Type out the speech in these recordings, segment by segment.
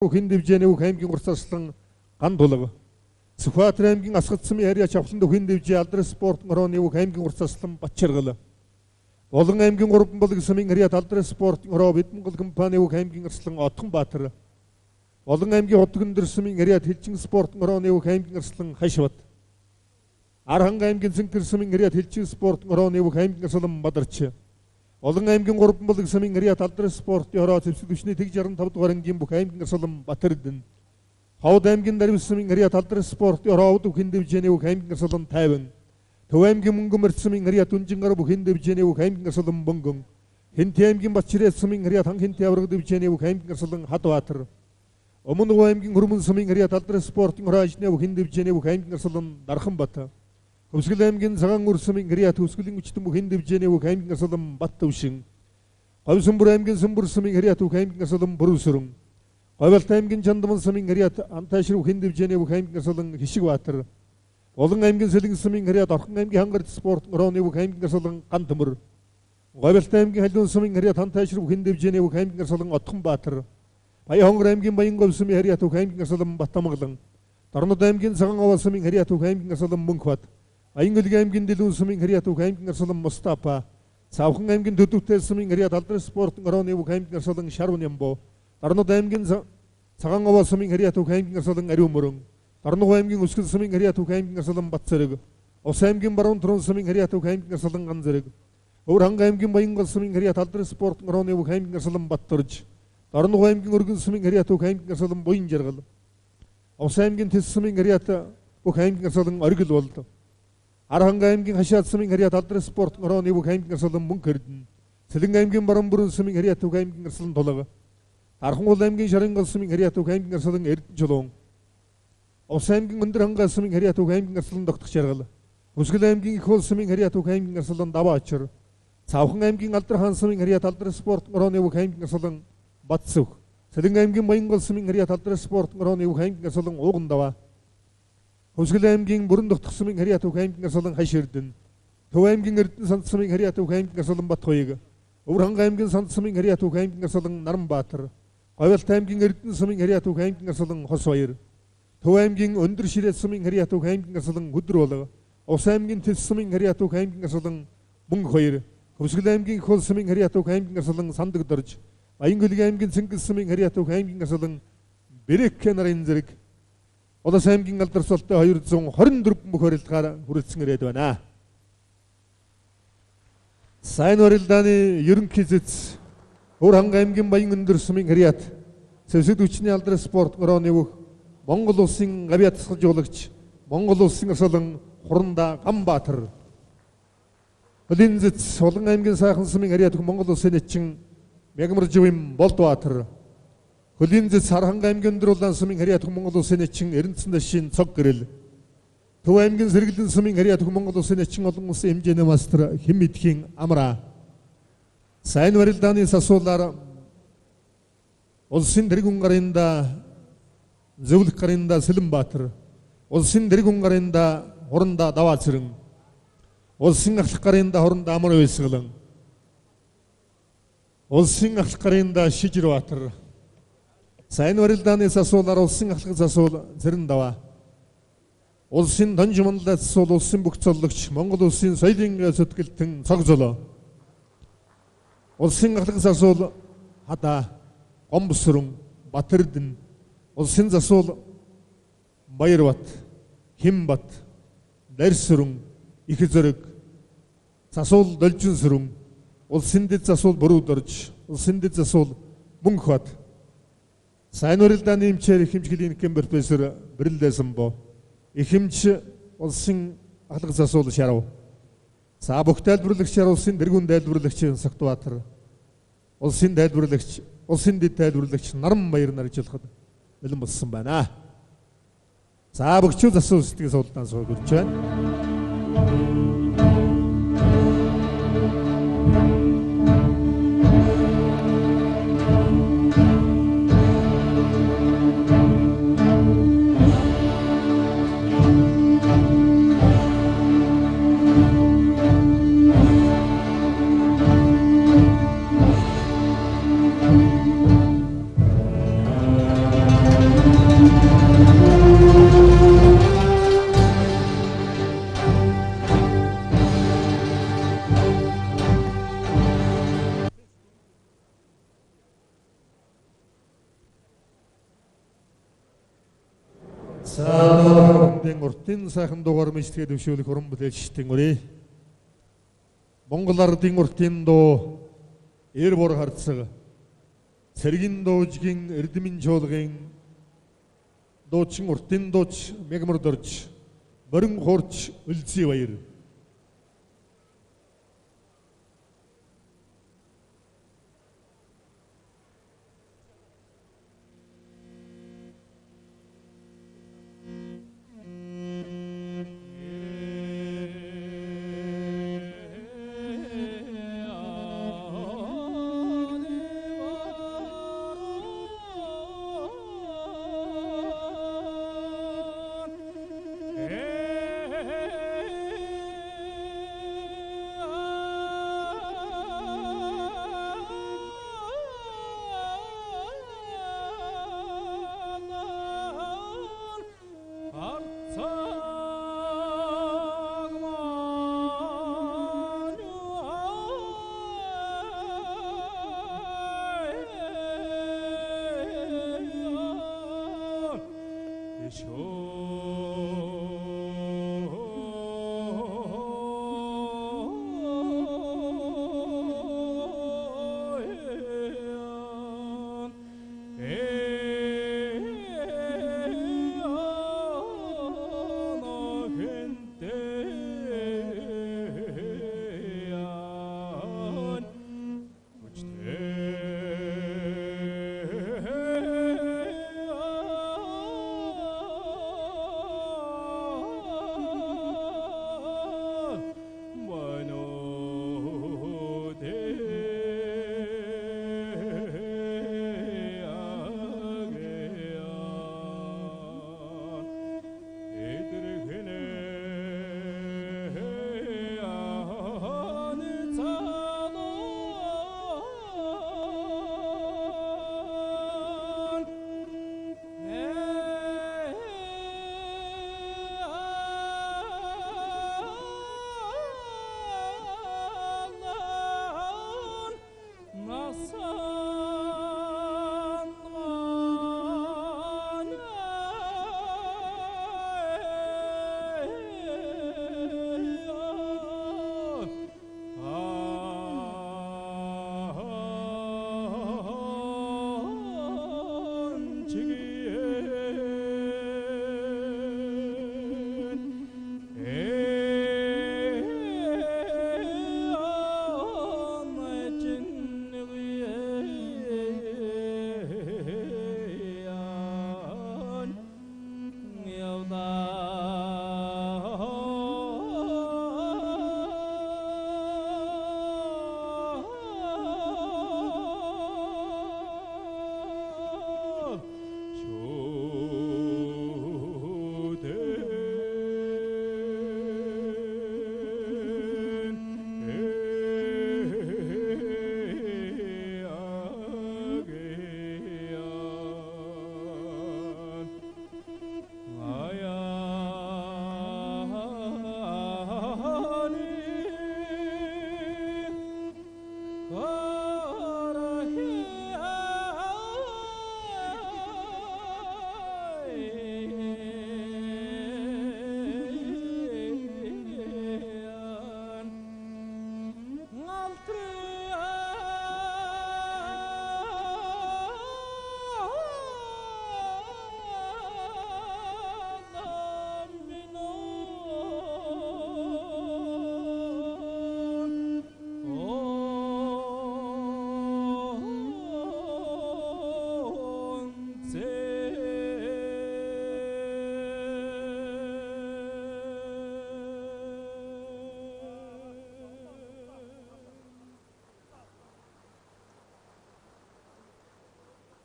Хэн дэвжээний бүх аймгийн урсгалан ган тулга. Сүхбаатар аймгийн Асгат сумын харьяа чавхлан хэн дэвжээ алдрын спорт орооны бүх аймгийн урсгалан Батчаргал. Булан аймгийн Гурванболог сумын харьяа алдрын спорт ороо Бидмонгол компани бүх аймгийн арслан Отгонбаатар. Булан аймгийн Хотгондөр сумын харьяа Хэлжин спорт орооны бүх аймгийн арслан Хашват. Арханга аймгийн Цэнхэр сумын харьяа Хэлжин спорт орооны бүх аймгийн арслан Бадарч. Олон аймгийн Гурванболог сумын харьяа алдрын спортын ороо зэвсэг түвшний тэг 65 дугаар ангийн бүх аймгийн арслан Батэрдэн. Ховд аймгийн Дарвис сумын харьяа алдрын спортын ороо овд бүхэн дэвжээний бүх аймгийн арслан Тайван. Төв аймгийн Мөнгөмөрт сумын харьяа Дүнжингар бүхэн дэвжээний бүх аймгийн арслан Бөнгөн. Хэнти аймгийн Батчирээ сумын харьяа Хан Хэнти авраг дэвжээний бүх аймгийн арслан Хадбаатар. Өмнө аймгийн Хөрмөн сумын харьяа алдрын спортын ороо ажны бүхэн дэвжээний бүх аймгийн арслан Дарханбат. Хөвсгөл аймгийн Цагаан үр сумын харьяа Төгсгөлийн өчтөн бүхэн дэвжээний бүх аймгийн арслан Баттөвшин. Говь Сүмбэр аймгийн Сүмбэр сумын харьяа бүх аймгийн арслан Бүрүүсүрэн. Говьалт аймгийн Чандман сумын харьяа Антайшир бүхэн дэвжээний бүх аймгийн арслан Хишигбаатар. Булан аймгийн Сэлэн сумын харьяа Орхон аймгийн Хангарт спорт орооны бүх аймгийн арслан Гантөмөр. Говьалт аймгийн Халиун сумын харьяа Тантайшир бүхэн дэвжээний бүх аймгийн арслан Отгонбаатар. Баянхонгор аймгийн Баянговь сумын харьяа бүх аймгийн арслан Батамгалан. Дорнод аймгийн Цагаан овоо сумын харьяа бүх аймгийн арслан Мөнхбат. Аянгөлг аймгийн Дэлүүн сумын харьяа бүх аймгийн арслан Мустафа. Савхан аймгийн Төдөвтэй сумын харьяа алдрын спорт орооны бүх аймгийн арслан Шарван Ямбо. Дорнод аймгийн Цагаан овоо сумын харьяа бүх аймгийн арслан Ариун мөрөн. Дорног аймгийн Өсгөл сумын харьяа бүх аймгийн арслан Батцэрэг. Ус аймгийн Баруун туран сумын харьяа бүх аймгийн арслан Ганзэрэг. Өвөр ханга аймгийн Баянгол сумын харьяа алдрын спорт орооны бүх аймгийн арслан Баттөрж. Дорног аймгийн Өргөн сумын харьяа бүх аймгийн арслан Буян жаргал. Ус аймгийн Тэс сумын харьяа бүх аймгийн арслан Оргил болд. Арханга аймгийн Хашаад сумын харьяа алдрын спорт орооны бүх аймгийн арслан Мөнх Эрдэнэ. Цэлэн аймгийн Баруун бүрэн сумын харьяа бүх аймгийн арслан Тулга. Дархангуул аймгийн Шарангол сумын харьяа бүх аймгийн арслан Эрдэнэ чулуун. Ус аймгийн Өндөр хангай сумын харьяа бүх аймгийн арслан Тогтох жаргал. Хүсгэл аймгийн Их хол сумын харьяа бүх аймгийн арслан Даваа очир. Цавхан аймгийн Алдар хаан сумын харьяа алдрын спорт орооны бүх аймгийн арслан Батсүх. Цэлэн аймгийн Баянгол сумын харьяа алдрын спорт орооны бүх аймгийн арслан Ууган даваа. Хөвсгөл аймгийн Бүрэн тогтох сумын харьяа бүх аймгийн арслан Хаш Эрдэнэ. Төв аймгийн Эрдэнэ санд сумын харьяа бүх аймгийн арслан Батхуйг. Өвөр ханга аймгийн санд сумын харьяа бүх аймгийн арслан Наранбаатар. Говьалт аймгийн Эрдэнэ сумын харьяа бүх аймгийн арслан Хос баяр. Төв аймгийн Өндөр ширээ сумын харьяа бүх аймгийн арслан Хөдөр болго. Ус аймгийн Тэс сумын харьяа бүх аймгийн арслан Мөнх хоёр. Хөвсгөл аймгийн Их хол сумын харьяа бүх аймгийн арслан Сандаг дорж. Баянгөлг аймгийн Цэнгэл сумын харьяа бүх аймгийн арслан Бэрэкэ нарын зэрэг Улас аймгийн алдар султай 224 бүх барилгаар хүрэлцэн ирээд байна. Сайн барилдааны ерөнхий зэц Өвөр ханга аймгийн Баян өндөр сумын харьяат зэвсэг түвшний алдрын спорт орооны бүх Монгол улсын гавьяа тасгалжуулагч Монгол улсын арслан Хуранда Ганбаатар. Хөлийн зэц Улан аймгийн Сайхан сумын харьяат Монгол улсын нэчин Мягмарживын Болдбаатар. Хөлийн зэц Сарханга аймгийн Өндөр улаан сумын харьяа Монгол улсын нэчин Эрдэнэт дэшийн цог гэрэл. Төв аймгийн Сэргэлэн сумын харьяа Монгол улсын нэчин олон улсын хэмжээний мастер Хим эдхийн Амраа. Сайн барилдааны сасуулаар улсын тэргүүн гарында зөвлөх гарында Сэлэнбаатар, улсын тэргүүн гарында Хуранда Даваа цэрэн, улсын ахлах гарында Хуранда Амар Уйсгалан, улсын ахлах гарында Шижирбаатар. Сайн барилдааны засуулаар улсын ахлах засуул Цэрэн даваа. Улсын тонж манлай засуул улсын бүх цоллогч Монгол улсын соёлын сөтгэлтэн цог золоо. Улсын ахлах засуул Хадаа, Гомбсрон, Батэрдэн, улсын засуул Баярбат, Химбат, Дэрсүрэн, Их зэрэг, засуул Должинсүрэн, улсын дэд засуул Бүрүүдорж, улсын дэд засуул Мөнхбат. Сайн барилдааны эмчээр их хэмж клиникийн профессор Бэрэлдээсэн бо. Их хэмж улсын ахлах засуул Шарав. За бүх тайлбарлагчаар улсын тэргүүн тайлбарлагч Согтбаатар, улсын тайлбарлагч, улсын дэд тайлбарлагч Наран баяр нар ажиллахад бэлэн болсон байна. За бөгчүү засуул сэтгэл суулдаан сууг үрж байна. Саадын уртын сайхан дугаар мэдлэгээ дэвшүүлэх уран бүтээлчдийн өрөө. Монгол ардын уртын дуу эр бор харцаг цэргийн дуужгийн эрдмийн чуулгын дуучин уртын дууч мегмар дорж морин хуурч өлзий баяр.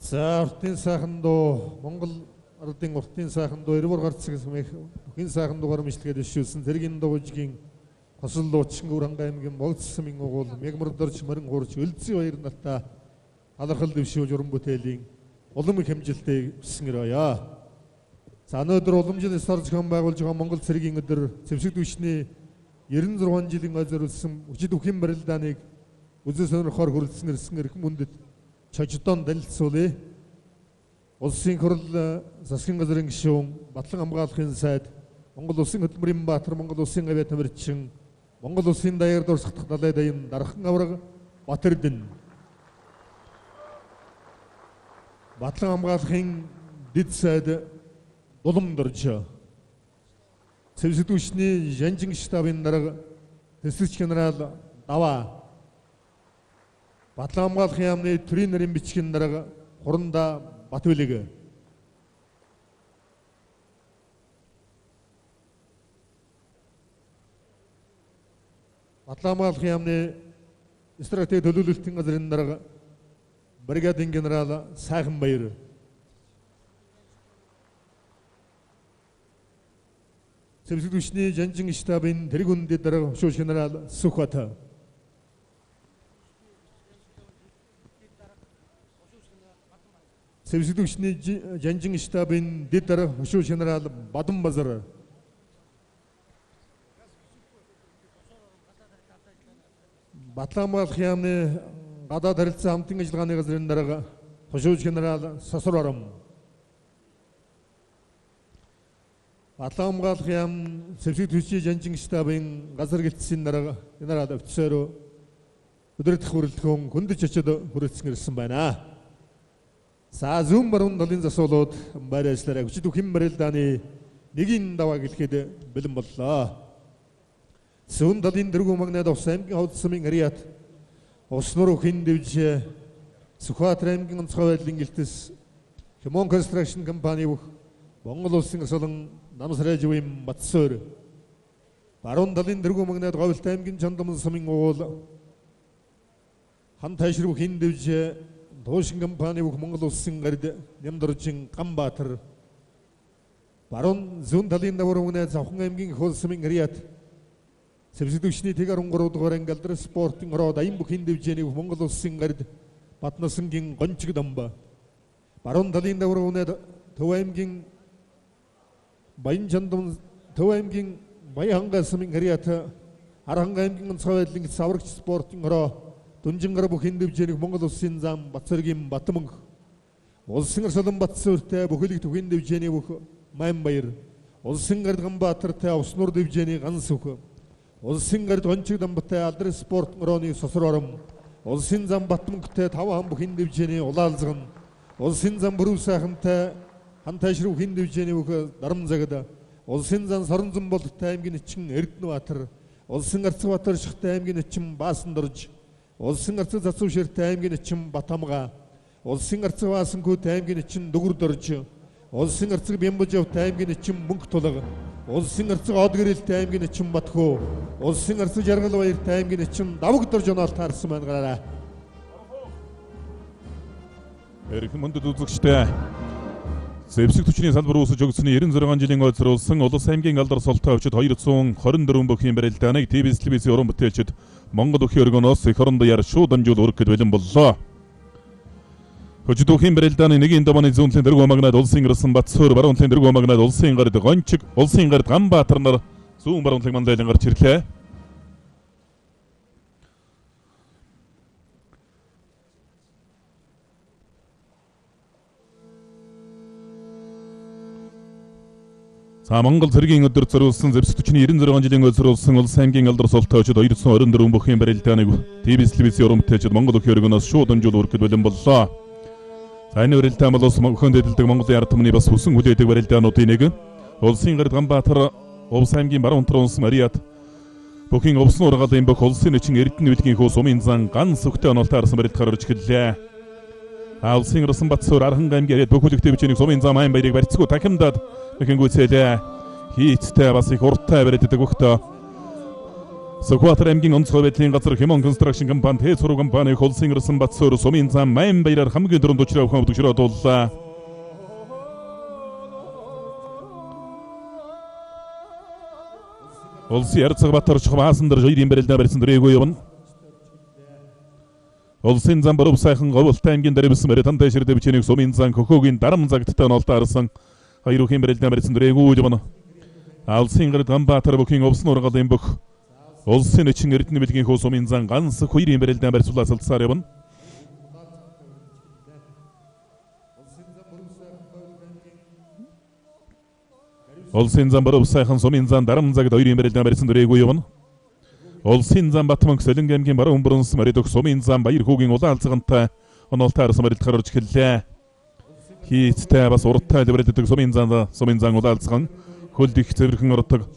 За уртын сайхан дуу Монгол ардын уртын сайхан дуу эрбор гарцэг сумэх бүхэн сайхан дугаар мэдлэгээ дэвшүүлсэн цэргийн дуужгийн хосол дуучин Өвөрхангай аймгийн Богдсамын угуул мегмар дорж морин хуурч өлзий баяр нартаа талархал дэвшүүлж уран бүтээлийн улам их хэмжилтийг хүссэн өрөөе. За өнөөдөр уламжлал ёсоор зохион байгуулж байгаа Монгол цэргийн өдөр зэвсэг түвшний 96 жилийн ой зориулсан хүчит үхийн барилдааныг үзэн сонирхоор хүрэлцэн ирсэн эрхэм хүндэт чождон танилцуулъя. Улсын хурл засгийн газрын гишүүн Батлан хамгаалахын сайд Монгол Улсын хөдөлмөрийн баатар Монгол Улсын авиа тамирчин Монгол Улсын даяар дурсгах далай даян Дархан аварга Батэрдэн Батлан хамгаалахын дэд сайд Дуламдорж Сэвсэгдүүшний Жанжин штабын дарга тэсгэгч генерал Даваа Батлан хамгаалахын яамны төрийн нарийн бичгийн дарга Хуранда Батбилэг Батлан хамгаалахын яамны стратеги төлөөлөлтийн газрын дарга бригадын генерал Сайханбаяр Сэвсэгдүүшний Жанжин штабын тэрэг үндэд дарга хошуу генерал Сүхбат Сэвсэгдүүшний Жанжин штабын дэд дарга хошуу генерал Баданбазар Батлан хамгаалах яамны гадаад харилцаа хамтын ажиллагааны газрын дарга хошуу генерал Сосор Ором Батлан хамгаалах яам Сэвсэгдүүшний Жанжин штабын газар гэлтсийн дарга генерал офицер өдөртөх хүрэлтгүүн хөндөж очид хүрэлцэн ирсэн байна. За зүүн баруун талын засуулууд байр ажиллаараа хүчит үхэн барилдааны нэгийн даваа гэлэхэд бэлэн боллоо. Зүүн талын дэргүү магнад Ус аймгийн ховд сумын Ариат Ус нуруу хэн дэвжээ Сүхбаатар аймгийн онцгой байдлын гэлтэс Human Construction компани бүх Монгол Улсын ёсолон Намсарайжвын Батсуур баруун талын дэргүү магнад Говьлт аймгийн Чондомон сумын угуул Хан тайшир бүх хэн дэвжээ Туушин компани бүх Монгол Улсын гарид Нямдоржин Ганбаатар баруун зүүн талын давар өмнө Завхан аймгийн их улсын Ариат Сэвсэгдүүшний тэг 13 дугаар анги алдар спортын ороо даян бүх хэн дэвжээний бүх Монгол Улсын гарид Батнасангийн Гончиг дамба баруун талын давар өмнө Төв аймгийн Баян Чондомон Төв аймгийн Баян хангай сумын Ариат Архангай аймгийн онцгой байдлын аврагч спортын ороо Дүнжингар бүх хэн дэвжээний Монгол Улсын зам Батцэргийн Батмөнх Улсын Арсалан Батсууртай бүхэлэг түхэн дэвжээний бүх Маймбаяр Улсын гард Ганбаатартай Ус нуур дэвжээний Гансүх Улсын гард Гончиг дамбатай алдар спорт орооны Сосор ором Улсын зам Батмөнхтэй тав хан бүх хэн дэвжээний Улаалзган Улсын зам Бүрөв сайхантай Хан тайшир бүх хэн дэвжээний бүх Дарамзагд Улсын зам Соронзон болдтой аймгийн нэчин Эрдэнэбаатар Улсын Арцбаатар шигтэй аймгийн нэчин Баасандорж Улсын арцаг зацуу ширтэй аймгийн нэчин Батамга Улсын арцаг Баасанхүйт аймгийн нэчин Дүгүрдорж Улсын арцаг Бямбужавт аймгийн нэчин Мөнх тулга Улсын арцаг Одгэрэлт аймгийн нэчин Батхүү Улсын арцаг Жаргал баярт аймгийн нэчин Давагдорж оноол таарсан байна гараарай. Эрхэм мөндөд үзэгчдээ Зэвсэг түвшний салбар үүсэж өгсөний 96 жилийн ойцруулсан Улус аймгийн алдар солтой өвчөд 224 бүхийн барилдааныг ТВ телевизийн уран бүтээлчид Монгол бүхийн өргөнөөс эх оронд яар шууд дамжуул өргөх бэлэн боллоо. Хөжид бүхийн барилдааны нэгийн давааны зүүн талын дэргүү магнад Улсын Гэрсэн Батсуур баруун талын дэргүү магнад Улсын гард Гончиг Улсын гард Ганбаатар нар зүүн баруун талын мандайлан гарч ирлээ. За Монгол цэргийн өдөр зориулсан зэвсэг түвшний 96 жилийн зориулсан Улс аймгийн алдар солтой очид 224 бүхийн барилдааныг ТВ телевизийн уран бүтээлчид Монгол бүхийн өргөнөөс шууд дамжуул өргөхөд бэлэн боллоо. За энэ барилдаан бол улс өхөн дэдэлдэг Монголын ард түмний бас хүсэн хүлээдэг барилдаануудын нэг. Улсын гард Ганбаатар Увс аймгийн баруун талын унсан Ариат бүхийн увсан ургаалын бүх улсын нэчин Эрдэнэ бэлгийн хүү сумын зан ган сүхтэй онолтой харсан барилдахаар орж эхэллээ. Улсын Расан Батсуур Архангай аймгийн Ариат бүх бүлэгтэй бичээний сумын зам айн баярыг барьцгүй тахимдаад нэхэнгүйцээлээ. Хийцтэй бас их урттай барилддаг өгтөө. Сүхбаатар аймгийн онцгой байдлын газар Human Construction компани Т цуруу компани Улсын Расан Батсуур сумын зам айн баяраар хамгийн түрүүнд учраа өхөн өдөршрөө дууллаа. Улсын Ярцаг Батар Чухбаасан дээр хоёрын барилдаа барьсан дөрөвгүй явна. Улсын зам Боров сайхан Говьлт аймгийн дэрвсэн Баритан дэшэр дэвчэнийг сумын зан хөхөөгийн дарам загттай нолдоо харсан хоёр үхийн барилдаа барьсан дөрөвгүй явна. Улсын гард Ганбаатар бүхийн увсан ургалын бүх Улсын нэчин Эрдэнэ бэлгийн хүү сумын зан ганц хоёрын барилдаа барьцуулаа салцаар явна. Улсын зам Баруун сайхан Сумын зам Дарамзагд хоёрын барилдаан барьсан дүрээгүй явна. Улсын зам Батмөнх Сэлэнг аймгийн Баруун Бүрэнс Маридөх Сумын зам Баяр хүүгийн улаан алзгантай оноолтой харсан барилдахаар орж эхэллээ. Хийцтэй бас урттай барилддаг Сумын зам улаан алзган хөлд их цэвэрхэн ордог.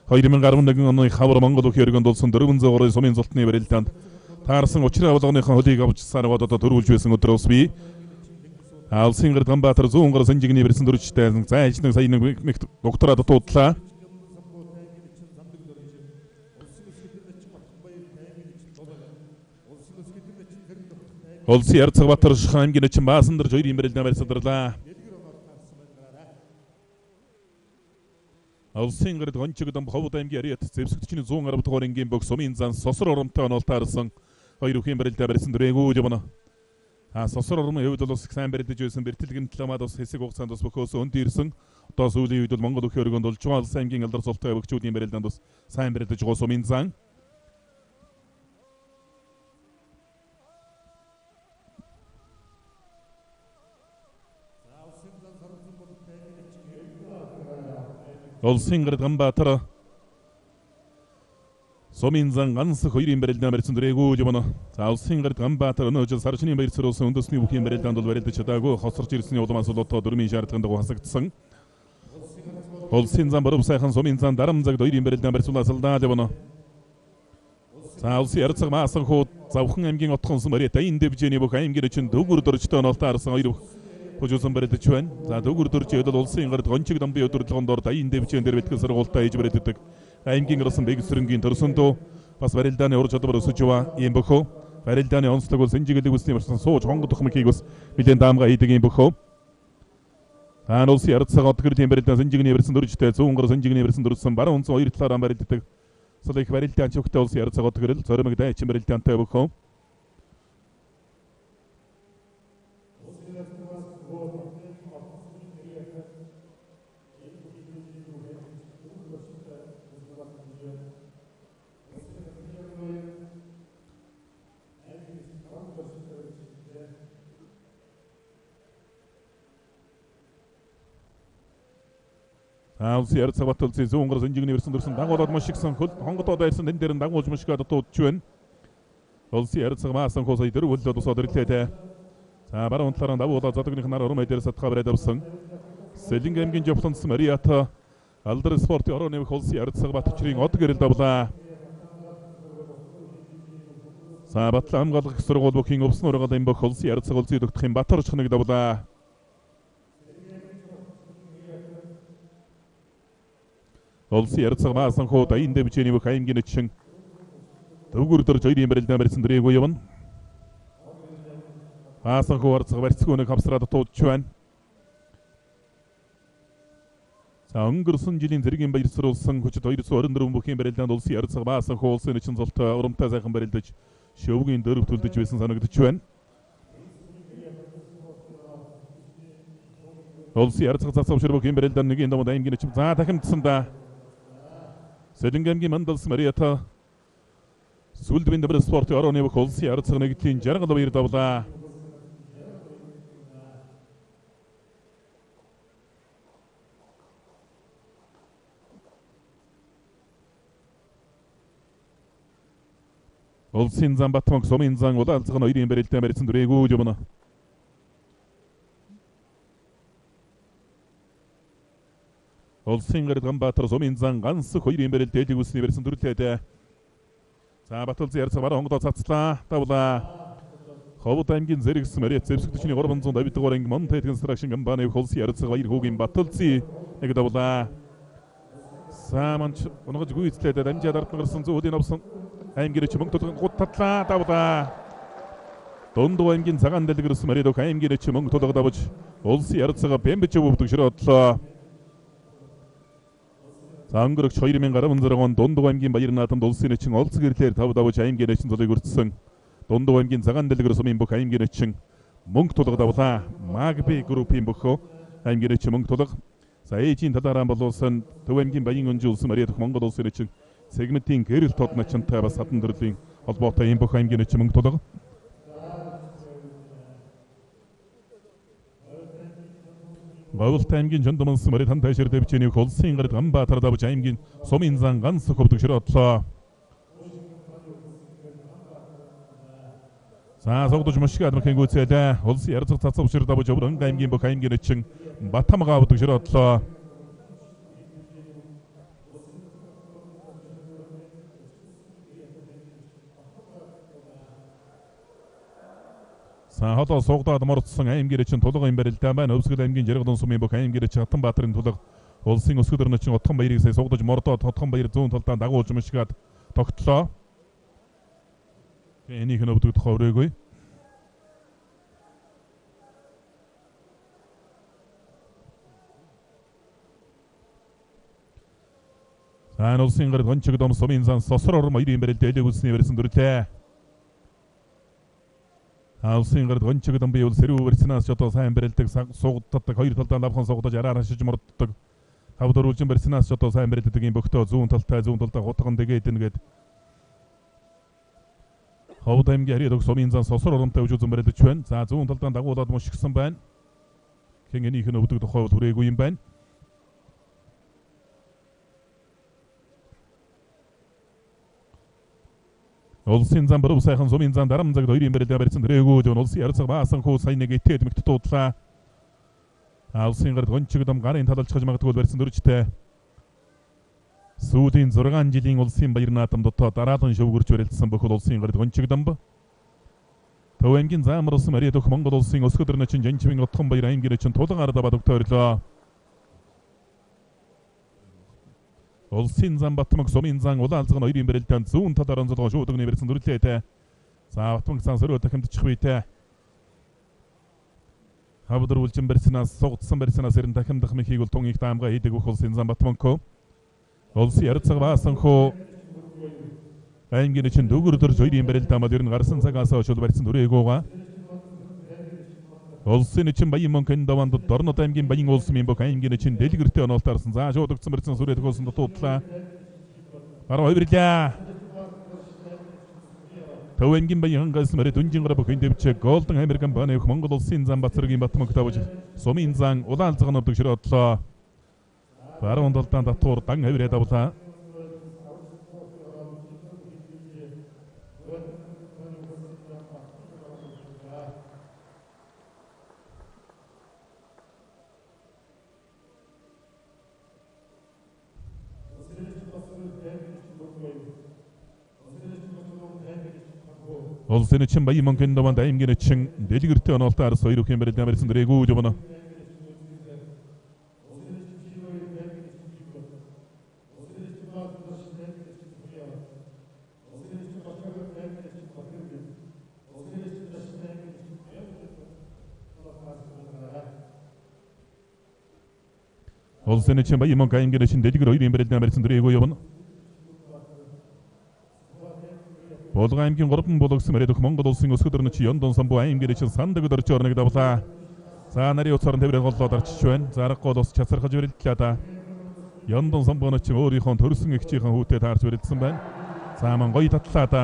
2011 оны хавар Монгол өхийн өргөнд болсон 403 сумын зултны барилдаанд таарсан учраа болгоныхон хөлийг авч сарваад одоо төрүүлж байсан өдөр ус бий. Улсын гар Ганбаатар зүүн гар Сэнжигний барьсан дөрвчтэй зайчнаг сая нэг доктораа дутуудлаа. Улсын Ярцгаабатар аймгийн начин Баасандарж хоёрын барилдаан барьсадарлаа. Улсын гард Гончигдон Ховд аймгийн Ариат зэвсэгчний 110 дугаар ангийн бөх Сумын зан Сосор оромтой оноолтаарсан хоёр үхийн барилдаа барьсан дүрээгүй явна. Сосор ормын хувьд бол бас сайн барилдаж байсан бэртэл гэмтэл хамаад бас хэсэг хугацаанд бас бөхөөс өнд ирсэн. Одоо сүүлийн үед бол Монгол өхийн өргөнд болж байгаа улсын аймгийн алдар султай бөхчүүдийн барилдаанд бас сайн барилдаж байгаа Сумын зан. Улсын гард Ганбаатар Сумын зан ганц хоёрын барилдаан барьсан дүрээгүй явна. За улсын гард Ганбаатар өнөө жил сарчны баяр цэрүүлсэн үндэсний бүхийн барилдаанд бол барилдаж чадаагүй хоцорч ирсний улмаас бол одоо дөрмийн шаардлагын дагуу хасагдсан. Улсын зан Баруун сайхан Сумын зан Дарамзагд хоёрын барилдаан барьсуулаа явна. За улсын Ярцаг Маасан хуу Завхан аймгийн отхон Марита энэ дэвжээний бүх аймгийн чинь дөгөр дөржтэй оноолтой харсан хоёр хожуусан барилдаж байна. За дөгөр дөржийн хувьд улсын гард Гончиг дамбын өдөрлөгөн дор даян дэвжээн дээр бэлтгэл сургуультай хийж барилддаг. Аймгийн гарсан бэгсрэнгийн төрсөндөө бас барилдааны ур чадвар өсөж яваа юм бөхөө. Барилдааны онцлог бол сэнжигэлэг үсний марсан сууж хонгодох мөхийг бас нэлээд даамга хийдэг юм бөхөө. За улсын Ярцаг одгөрлийн барилдаан сэнжигний барьсан дөржтэй зүүн гар сэнжигний барьсан дөржсөн баруун үнсэн хоёр талаараа барилддаг. Сул их барилдаан чөвхтэй улсын Ярцаг одгөрөл зоримог дайчин барилдаантай бөхөө. Улсын Ярцаг Батулсын зүүн гар сэнжигний барьсан дөрсөн дагуулад маш ихсэн хөл хонгодоод байсан энэ дээр нь дагуулж маш их дуудж байна. Улсын Ярцаг Маасан хуу сая дөрөв хөллөө тусаад ирлээ те. За баруун талаараа давуулаад задагных нар урам дээр сатгаа бариад авсан. Сэлэнг аймгийн Жовлонц Мариата Алдар спортын ороо нэмэх улсын Ярцаг Батчрын од гэрэл давлаа. За Батлан хамгаалах сургууль бүхийн өвсөн ургаал юм бөх улсын Ярцаг улсын дөгдөх Батар чхныг давлаа. Улсын Ярцаг Маасан хуу даян дэвжээний бүх аймгийн начин төвгөр дөрж хоёрын барилдаан барьсан дүрээгүй явна. Маасан хуу арцаг барьцгүй нэг хавсраад дуудж байна. За өнгөрсөн жилийн зэргийн баярсруулсан хүчит 224 бүхийн барилдаанд улсын Ярцаг Маасан хуу улсын начин золтой урамтай сайхан барилдаж шөвгийн дөрөв төлдөж байсан санагдаж байна. Улсын Ярцаг цацавшир бүхийн барилдаанд нэгийн домод аймгийн начин за дахимдсан да. Сэлэнг аймгийн Мандалс Мариата сүлд бинд спортын орооны бүх улсын Ярцаг нэгдлийн жаргал баяр давлаа. Улсын зам Батмөнх Сумын зан улаан алзган хоёрын барилдаан барьсан дүрээгүй явна. Улсын гард Ганбаатар Сумын зан ганц хоёрын барил дээлэг үсний барьсан дүрлээ. За Батулзын Ярцаг баруун хонгодоо цацлаа. Давлаа. Ховд аймгийн зэрэгс Мариат зэвсэгчний 350 дугаар анги Монте констракшн компани улсын Ярцаг баяр хүүгийн Батулзын нэг давлаа. Саманч унгаж гүйцлээд дамжаад ард нь гарсан зүүдийн авсан аймгийн ч мөнгө тулгын гут татлаа. Давлаа. Дундуу аймгийн цагаан дэлгэрс Мариат аймгийн ч мөнгө тулгад авч улсын Ярцаг бэмбэж өвдөг ширөөдлөө. За өнгөрөгч 2016 он Дундуу аймгийн Баяр наадамд улсын начин олзог гэрлээр тав давж аймгийн начин зулыг өртсөн. Дундуу аймгийн цагаан дэлгэр сумын бүх аймгийн начин мөнгө тулгад авлаа. Магби группийн бөхөө аймгийн начин мөнгө тулга. За ээжийн талаараа болуулсан Төв аймгийн Баян өнжи улсын Мариа дэх Монгол улсын начин сегментийн гэрэл тод начинтай бас садан төрлийн холбоотой ийм бүх аймгийн начин мөнгө тулга. Говьлт аймгийн Чондомонсон Мари Тантайшир дэвжээний улсын гарид Ганбаатар давж аймгийн Сумын зан ганц хөвдөг широотлоо. За согдож мушиг адмхийн гүйцээлээ. Улсын ярцах цацав шир давж Өвөр аймгийн бүх аймгийн нэчин Батамгаа авдаг широотлоо. За холоо суугдаад мордсон аймгийн чинь тулгын барилдаа байна. Өвсгөл аймгийн Жаргалан сумын бүх аймгийн чинь Хатанбаатарын тулга улсын өсгөл өрнө чинь Отхон баярыг сая суугдаж мордоод Отхон баяр зүүн талдаа дагуулж мушгаад тогтлоо. Энийх нь өвдөгдөх өрөөгүй. За улсын гарид Гончиг дом сумын зан сосор ором хоёрын барилд элэг үлсний барьсан дүрлээ. Улсын гарид Гончиг дом бий бол сэрүү барьснаас ч одоо сайн барилдаг суугддаг хоёр талдаа лавхан суугдаж араар хашиж морддог. Хав дөрвөлжин барьснаас ч одоо сайн барилдаг юм бөхтөө зүүн талтай зүүн талдаа гутган дэгээд нэгээд Ховд аймгийн харьяа төгс сумын зан сосор оромтой өж үзэн барилдаж байна. За зүүн талдаа дагуулад мушгсан байна. Хэн энийх нь өвдөг тухай бол хүрээгүй юм байна. Улсын зам бүрв сайхан сумын зан дарам цагт хоёрын барилдаа барьсан тэрээгүй л улсын ярцаг баасан хүү сайн нэг итэд мэгт дуудлаа. Улсын гард Гончиг дом гарын талалчхаж магадгүй барьсан дөржтэй. Сүүлийн 6 жилийн улсын баяр наадам дотоо дараалан шөвгөрч барилдсан бүхэл улсын гард Гончиг домб. Төв аймгийн Заамар улсын Мария дөх Монгол улсын өсгөл өрнөчин Жанчвын Отхон баяр аймгийн чин тулган ард аваад өгтөрлөө. Улсын зам Батмаг сумын зан улаан алзган хоёрын барилдаанд зүүн талаар онцлогоо шуудагны барьсан дүрлээ. За Батмаг зан сөрөө дахимдчих үедээ. Хавдар үлжин барьснаас сугдсан барьснаас эрен дахимдах мэхийг бол тун их даамга хийдэг бүх улсын зам Батманко. Улсын ярцаг баасан хөө аймгийн чин дүүгэр дөрж хоёрын барилдаа мал ер нь гарсан цагаас хойш барьсан дүрээгүүга. Улсын чин Баян мөнхөн даванд Дорнод аймгийн Баян улс минь бүх аймгийн чин дэлгэртэй оноолт арсан. За шуудагдсан барьсан сүрээ төхөөсөн дутуудлаа. Гараа хувирлаа. Төв аймгийн Баян хангаас мөрө дүнжин гараа бүх дэвчээ Голден Американ баны Монгол улсын зам Батцэргийн Батмөнх тавж сумын зан улаан алзган өвдөг широодлоо. Баруун талдаан татвар дан авираа давлаа. Улсын чин Баян мөнхийн даванд аймгийн чин дэлгэртэй оноолтой арс хоёр үхэн барилдаа барьсан дэрээгүй жобно. Улсын чин Баян мөнх аймгийн чин дэлгэр хоёрын барилдаа барьсан дэрээгүй явна. Булган аймгийн 3 булгсан мөрөдөх Монгол улсын өсгөл өрнөч Ёндон самбу аймгийн чин сандаг өдөрч орныг давлаа. За нарын уцаар тээврээ голлоод арчиж байна. За аргагүй бас чацархаж барилдлаа да. Ёндон самбууны чин өөрийнхөө төрсөн эгчийнхэн хүүтэй таарч барилдсан байна. За ман гоё татлаа да.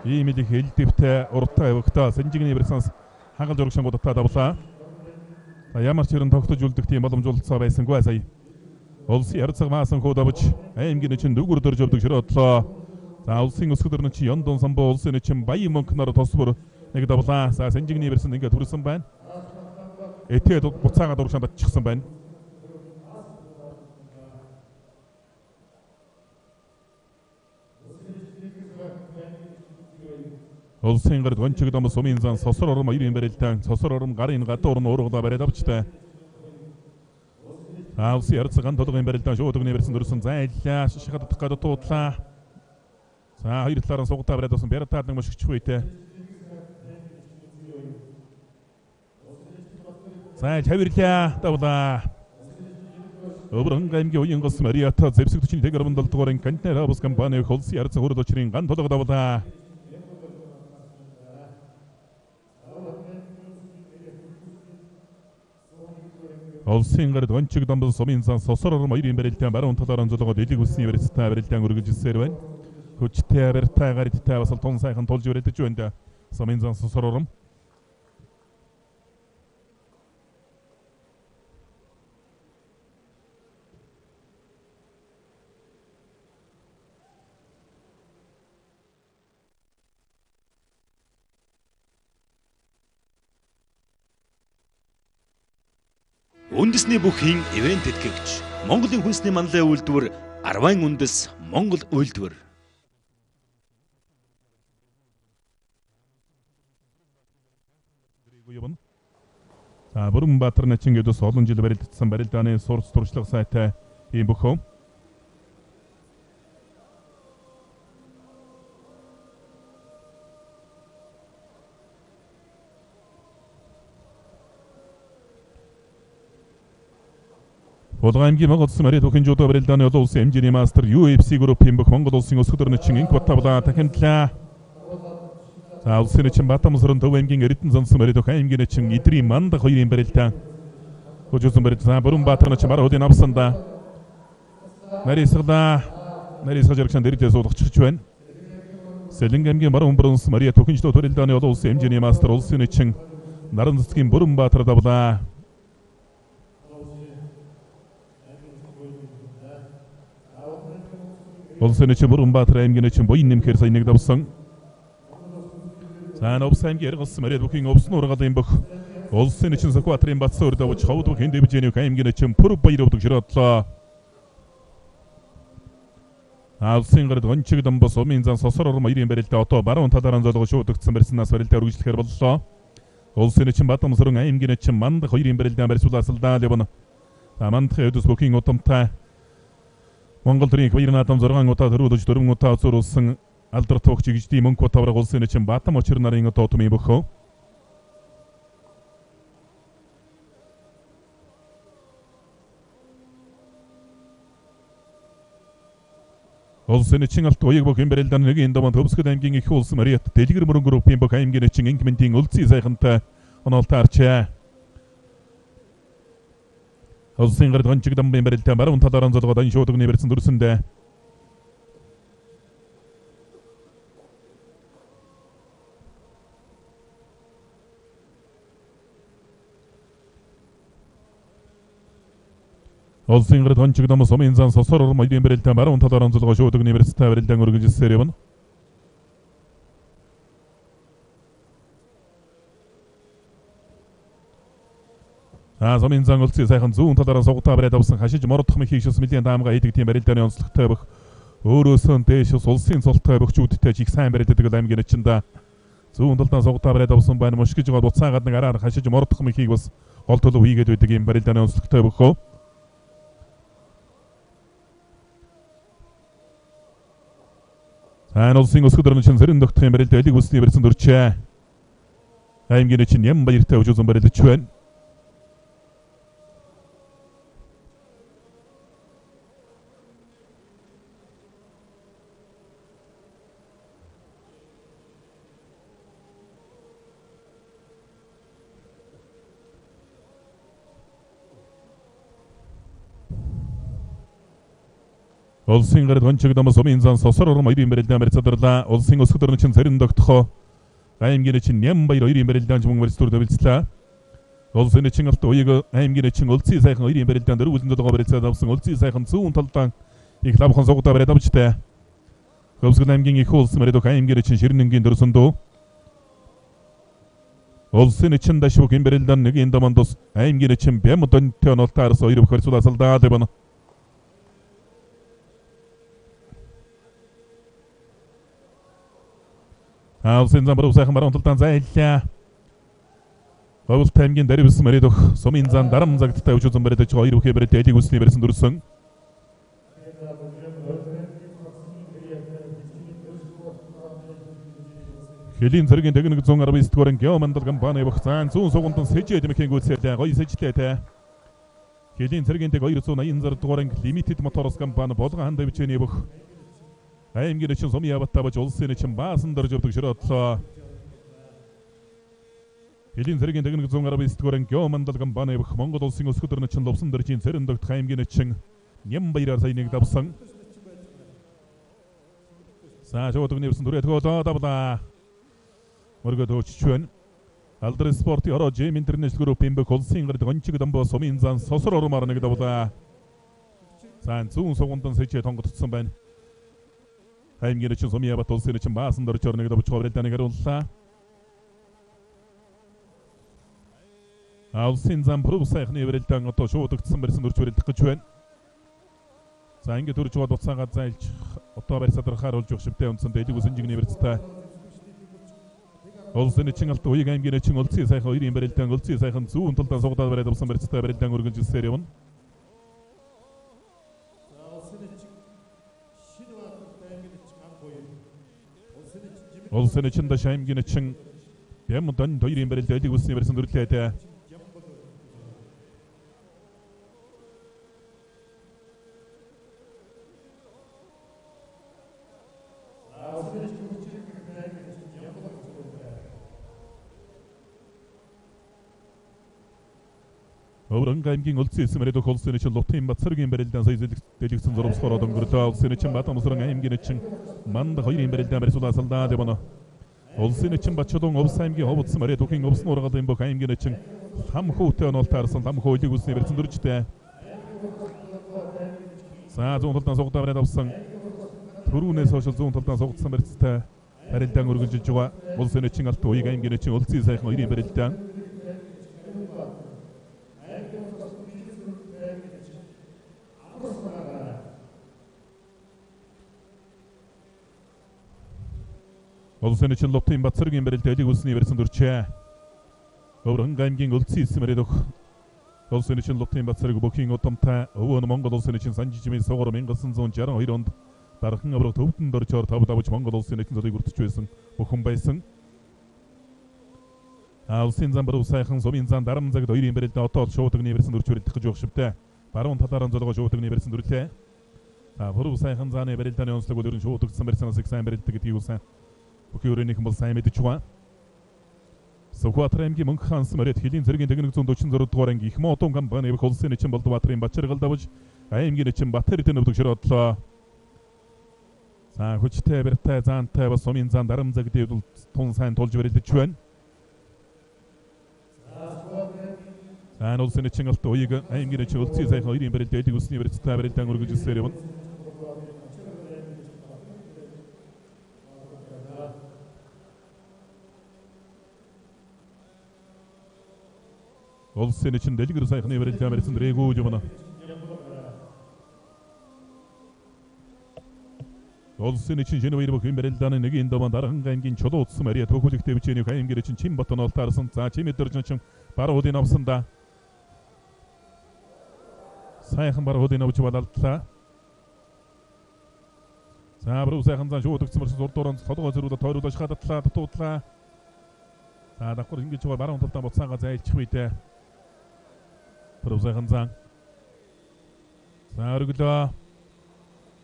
Ийм л их элдэвтэй уртаа явагтаа сэнжигний барьсанс хангалж урагшин гудатаа давлаа. За ямар ч хэрэн тогтож үлдэх тийм боломж болцоо байсангүй сая. Улсын ярцаг маасан хүү давж аймгийн чин дүгүр дөрж өвдөг широодлоо. За улсын өсгөл өрнө чи Ёндон самбуу улсын чин Баян мөнх нар тос бүр нэг давлаа. За сэнжигний барьсан ингээд төрсөн байна. Этээд буцаагаад урагшаанд оччихсан байна. Улсын гарид Гончиг дом сумын зан сосор ором хоёрын барилдаан сосор ором гарын гадуур нь уургалаа бариад авчтай. За улсын ярцаг ган толгойн барилдаан шуудагны барьсан төрсөн зайллаа шахадах гадуу дуудлаа. За хоёр талаараа сугтаа бариад болсон Бяртаад нэг мөшгчих үедээ. За хавирлаа давлаа. Өвөр аймгийн уян гос Мариата зэвсэг 41.7 дугаарын контейнер хаус компани улсын ярцаг хурд учрын ган толгой давлаа. Улсын гарид Гончиг дамбал сумын зан сосор ором хоёрын барилдаан баруун талаар онцлогоод элэг үсний барилдаа барилдаан үргэлжилсээр байна. Хүчтэй барьтай гаридтай бас тун сайхан тулж барилдаж байна. Сумын зан сосор ором. Үндэсний бүхийн ивент тэтгэгч Монголын хүнсний манлай үйлдвэр Арвайн үндэс Монгол үйлдвэр. За Бүрэн Баатар начин гэдээс олон жил барилдсан барилдааны сурц туршлага сайтай ийм бөхөө. Булган аймгийн Монгол улсын Мари түүхийн жудо барилдааны олон улсын хэмжээний мастер UFC группийн бүх Монгол улсын өсгөл өрнөчин инх батавлаа тахимтлаа. За улсын начин Батамсрын Төв аймгийн Эрдэнэ зонсон Мари түүх аймгийн начин Идрийн Мандах хоёрын барилдаа. Хожуусан барилдаа Бүрэн Баатар начин баруун хөдийн авсанда. Нари сглаа. Нари сгаж ярагшан дэржээ суулгачих байна. Сэлэнг аймгийн баруун бронз Мария түүхийн жудо барилдааны олон улсын хэмжээний мастер улсын начин Наран цэцгийн Бүрэн Баатар давлаа. Улсын начин Бүрэн Баатар аймгийн начин буян нэмхээр сая нэг давсан. За Новс аймгийн Эргэлс Мария бүхийн өвсөн ургалын бүх улсын начин Сүхбаатарын Батсан өр давж ховд бүхийн дэвжээний аймгийн начин Пүр баяр өвдөг широотлоо. Улсын гарад Гончиг Дамбо сумын зан сосор урам хоёрын барилдаа одоо баруун талаараа золгож шуудагдсан барьснаас барилдаа үргэлжлэхээр боллоо. Улсын начин Бадамсрын аймгийн начин Мандах хоёрын барилдаа барьсуулаасалдаа явна. За Мандахын өдөс бүхийн удамтай Монгол төрийн их баяр наадам 6 удаа төрүүлж 4 удаа үзүүлсэн алдар тугч игждийн мөнгө тавраг улсын начин Баатам очир нарын одоо тумын бөхөө. Улсын начин алт уяг бүх барилдааны нэг энд домод Төвсгөл аймгийн их улс Мариат Дэлгэр мөрөн группийн бүх аймгийн начин инх мэндийн өлзий сайхантай оноолтой арчээ. Улсын гарад Гончиг Дамбын барилдаа баруун талаараа золгоод ан шуудагны барьсан дүрсэндээ. Улсын гарад Гончиг Дам сумын зан сосор урам хоёрын барилдаа баруун талаараа золгоо шуудагны барьцтай барилдаан үргэлжилсээр явна. За сумын зан өлзий сайхан зүүн талаараа сугтаа бариад авсан хашиж мордох мэхийг шус нэлийн даамга хийдэг тийм барилдааны онцлогтой бөх өөрөөсөө дээш ус улсын цолтой бөхчүүдтэй их сайн барилдадаг аймгийн начинда зүүн талдаа сугтаа бариад авсан байна мушгиж гол буцаагаад нэг араар хашиж мордох мэхийг бас гол төлөв хийгээд байдаг юм барилдааны онцлогтой бөхөө. За улсын өсгөл өрнөчин сэрэн тогтохын барилдаа элэг бүсний барьсан дөрчээ. Аймгийн начин ям баяртай өжөөсөн барилдаж байна. Улсын гарад Гончиг Дам сумын зан сосор урам хоёрын барилдаа барьцаадарлаа. Улсын өсгөл өрнөчин сэрэн тогтохоо аймгийн начин ням баяр хоёрын барилдаан мөн барьц төр тавилцлаа. Улсын начин алт уяг аймгийн начин өлзий сайхан хоёрын барилдаан дөрөв үлэн долоо барилцаад авсан өлзий сайхан зүүн талдаа их лавхан сугдаа бариад авчтай. Хөвсгөл аймгийн их улс Маридок аймгийн начин Ширнэнгийн дөрсөндөө. Улсын начин дашвук энэ барилдаан нэг энэ домондос аймгийн начин Бям донтой онолтой арс хоёр барьцуулаасалдаа явна. Улсын зан баруун сайхан баруун талдаа зайллаа. Говьлт аймгийн Даривс Маридох сумын зан дарам загттай өчүүзэн барилдаж хоёр бүхий барилд элиг үсний барьсан дүрсэн. Хөлийн цэргийн техник 119 дугаар Геомандал компани бох зан зүүн сугантан сэжээ дэмхийн гүйцээлээ гоё сэжлээ те. Хөлийн цэргийн тэг 286 дугаар Limited Motors компани болгон хан давчээний бох аймгийн начин сумын яватаа бож улсын начин баасан дорж өвдөг широотлоо. Хөлийн цэргийн техник 119 дугаар Геомандал компани бох Монгол улсын өсгөл начин лувсан дөржийн цэрэн догт аймгийн начин ням баяраар сая нэг давсан. За шуудагны явсан дүрээ төгөлөө давлаа. Мөргөд өчч байна. Алдар спортын ороо Жим Интернэшнл группийн бүх улсын гарад Гончиг Дамбо сумын зан сосор урмаар нэг давлаа. За зүүн сугандан сэжээ тонгодсон байна. Аймгийн начин сумын яват улсын начин баасан доржоор нэг давж ховролдааныг хариуллаа. Улсын зам Пүрэв сайхны барилдаан одоо шуудагдсан барьсан өрж барилдах гэж байна. За ингээд өрж бод буцаага зайлж одоо барьс адрахаар болж явах шивтэй үндсэн дэлэг үсэнжигний барьцтай. Улсын чин алт уяг аймгийн чин улсын сайхан хоёрын барилдаан улсын сайхан зүүн талдаа сугадаад бариад авсан барьцтай барилдаан үргэлжилсээр явна. Улсын чин даш аймгийн чин Бямдан хоёрын барилдаа элэг үсний барьсан төрлөө. Өвөрнг аймгийн улсын эсэм мөрөдөх улсын чин Лутын Бацаргийн барилдаан сая дэлгэцэн зурвсгоор өнгөрлөө. Улсын чин Бадамсран аймгийн чин Манд хоёрын барилдаан барьсуулаа явна. Улсын чин Бачулуун Увс аймгийн Ховдсон мөрөд бүхэн Увс нуургалын бүх аймгийн чин лам хүүтэй онолтаарсан лам хүү илэг үсний барьсан дөржтэй. За зүүн талдаа сугадаа бариад авсан. Төрүүнээс хойш зүүн талдаа сугадсан барьцтай барилдаан үргэлжилж байгаа. Улсын чин Алт уяг аймгийн чин улсын сайхан хоёрын барилдаан. Улсын чин Лутын Бацаргийн барилд элэг үсний барьсан дүрчээ. Өвөрнг аймгийн улсын эсэм мөрөдөх улсын чин Лутын Бацарг бүхийн удамтай өвөө нь Монгол улсын чин Санжижмийн сугар 1962 онд дархан авраг төвдөн доржоор тав давж Монгол улсын нэгэн золыг өртөж байсан бүхэн байсан. Улсын зам Бүрэв сайхан сумын зам Дарамзагд хоёрын барилд одоо шуудагны барьсан дүрч барилдах гэж байх шивтэй. Баруун талаараа золгоо шуудагны барьсан дүрлээ. За Бүрэв сайхан зааны барилдааны онцлог бол ер нь шуудагдсан барьсанаас их сайн барилдаг гэдгийг үсэн. Бүхий өрөөнийхэн бол сайн мэдэж байгаа. Сүхбаатар аймгийн Мөнх хаанс мөрөд хөлийн зэргийн тэгнэг 146 дугаар анги их модон компани бүх улсын чин Болдбаатарын Бачаргал давж аймгийн чин Батэр тэнэвдэг широодлоо. За хүчтэй барьтай заантай бас сумын зан Дарамзагдын бол тун сайн тулж барилдаж байна. За улсын чин алт уяг аймгийн чин улсын сайхан хоёрын барилд элэг үсний барьцтай барилдаан үргэлжилсээр явна. Улсын чин дэлгэр сайхны барилдаан барьсан дрэгүү жумна. Улсын чин шинэ баяр бүхэн барилдааны нэг энэ даван Дархан аймгийн чулуу утсан мария төхүүлэх дэвжээний аймгийн чин Чин Бат онолтаарсан. За Чим өдөржин чин баруудын авсан да. Сайхан баруудын авч балалдлаа. За Бүрэв сайхан зан шуудагцсан маршин урдууран толгой зөрүүлээ тойруулж хадатлаа дутуудлаа. За давхар ингэж баруун талдаа буцаага зайлчих үедээ Бүрэв сайхан зан. За өргөлөө.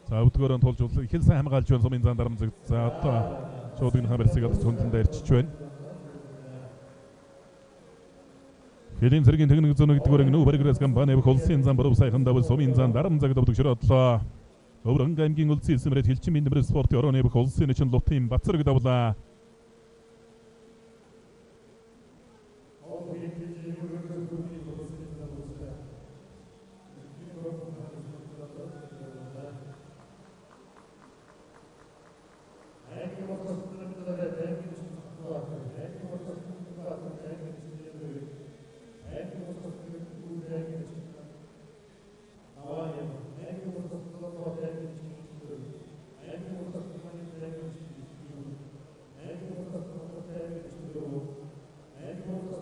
За өвдгөөрөө тулж их л сайн хамгаалж байна сумын зан Дарамзаг. За одоо шуудагныхаа барьсыг алдаж хөндлөндөө ирчиж байна. Хөлийн зэргийн тэгнэг зөн нэгдүгээр нүү бариграас компани бүх улсын зам Бүрэв сайхан давж сумын зан Дарамзаг давдаг широодлоо. Өвөрнг аймгийн улсын эсэм мөрөд хилчин мэнд спортын орооны бүх улсын чин Лутын Бацарг давлаа.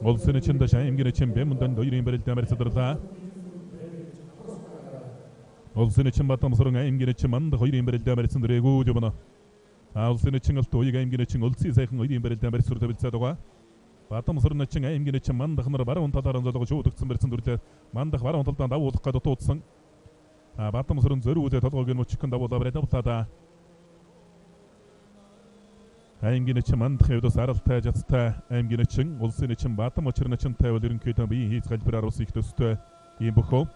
Улсын чин даш аймгийн чин Бямдан хоёрын барилдаан барьцаарлаа. Улсын чин Бадамсран аймгийн чин Манд хоёрын барилдаан барьсан дрэгүү жумна. Улсын чин Алт уяг аймгийн чин улсын сайхан хоёрын барилдаан барьсуур тавилцаад байгаа. Бадамсран чин аймгийн чин Мандах нар баруун талаараа золгож шуудагдсан барьсан дүрлээ. Мандах баруун талдаа давуулах гээд дутуудсан. Бадамсран зөрүүлээ толгойг нь мөчкөн давуулаа бариад авлаа да. Аймгийн чин Мандах хувьд саралтай жацтай аймгийн чин улсын чин Бадам очир начинтай бол ерөнхийдөө биеийн хийц галбираар ус их төстэй ийм бөхөө.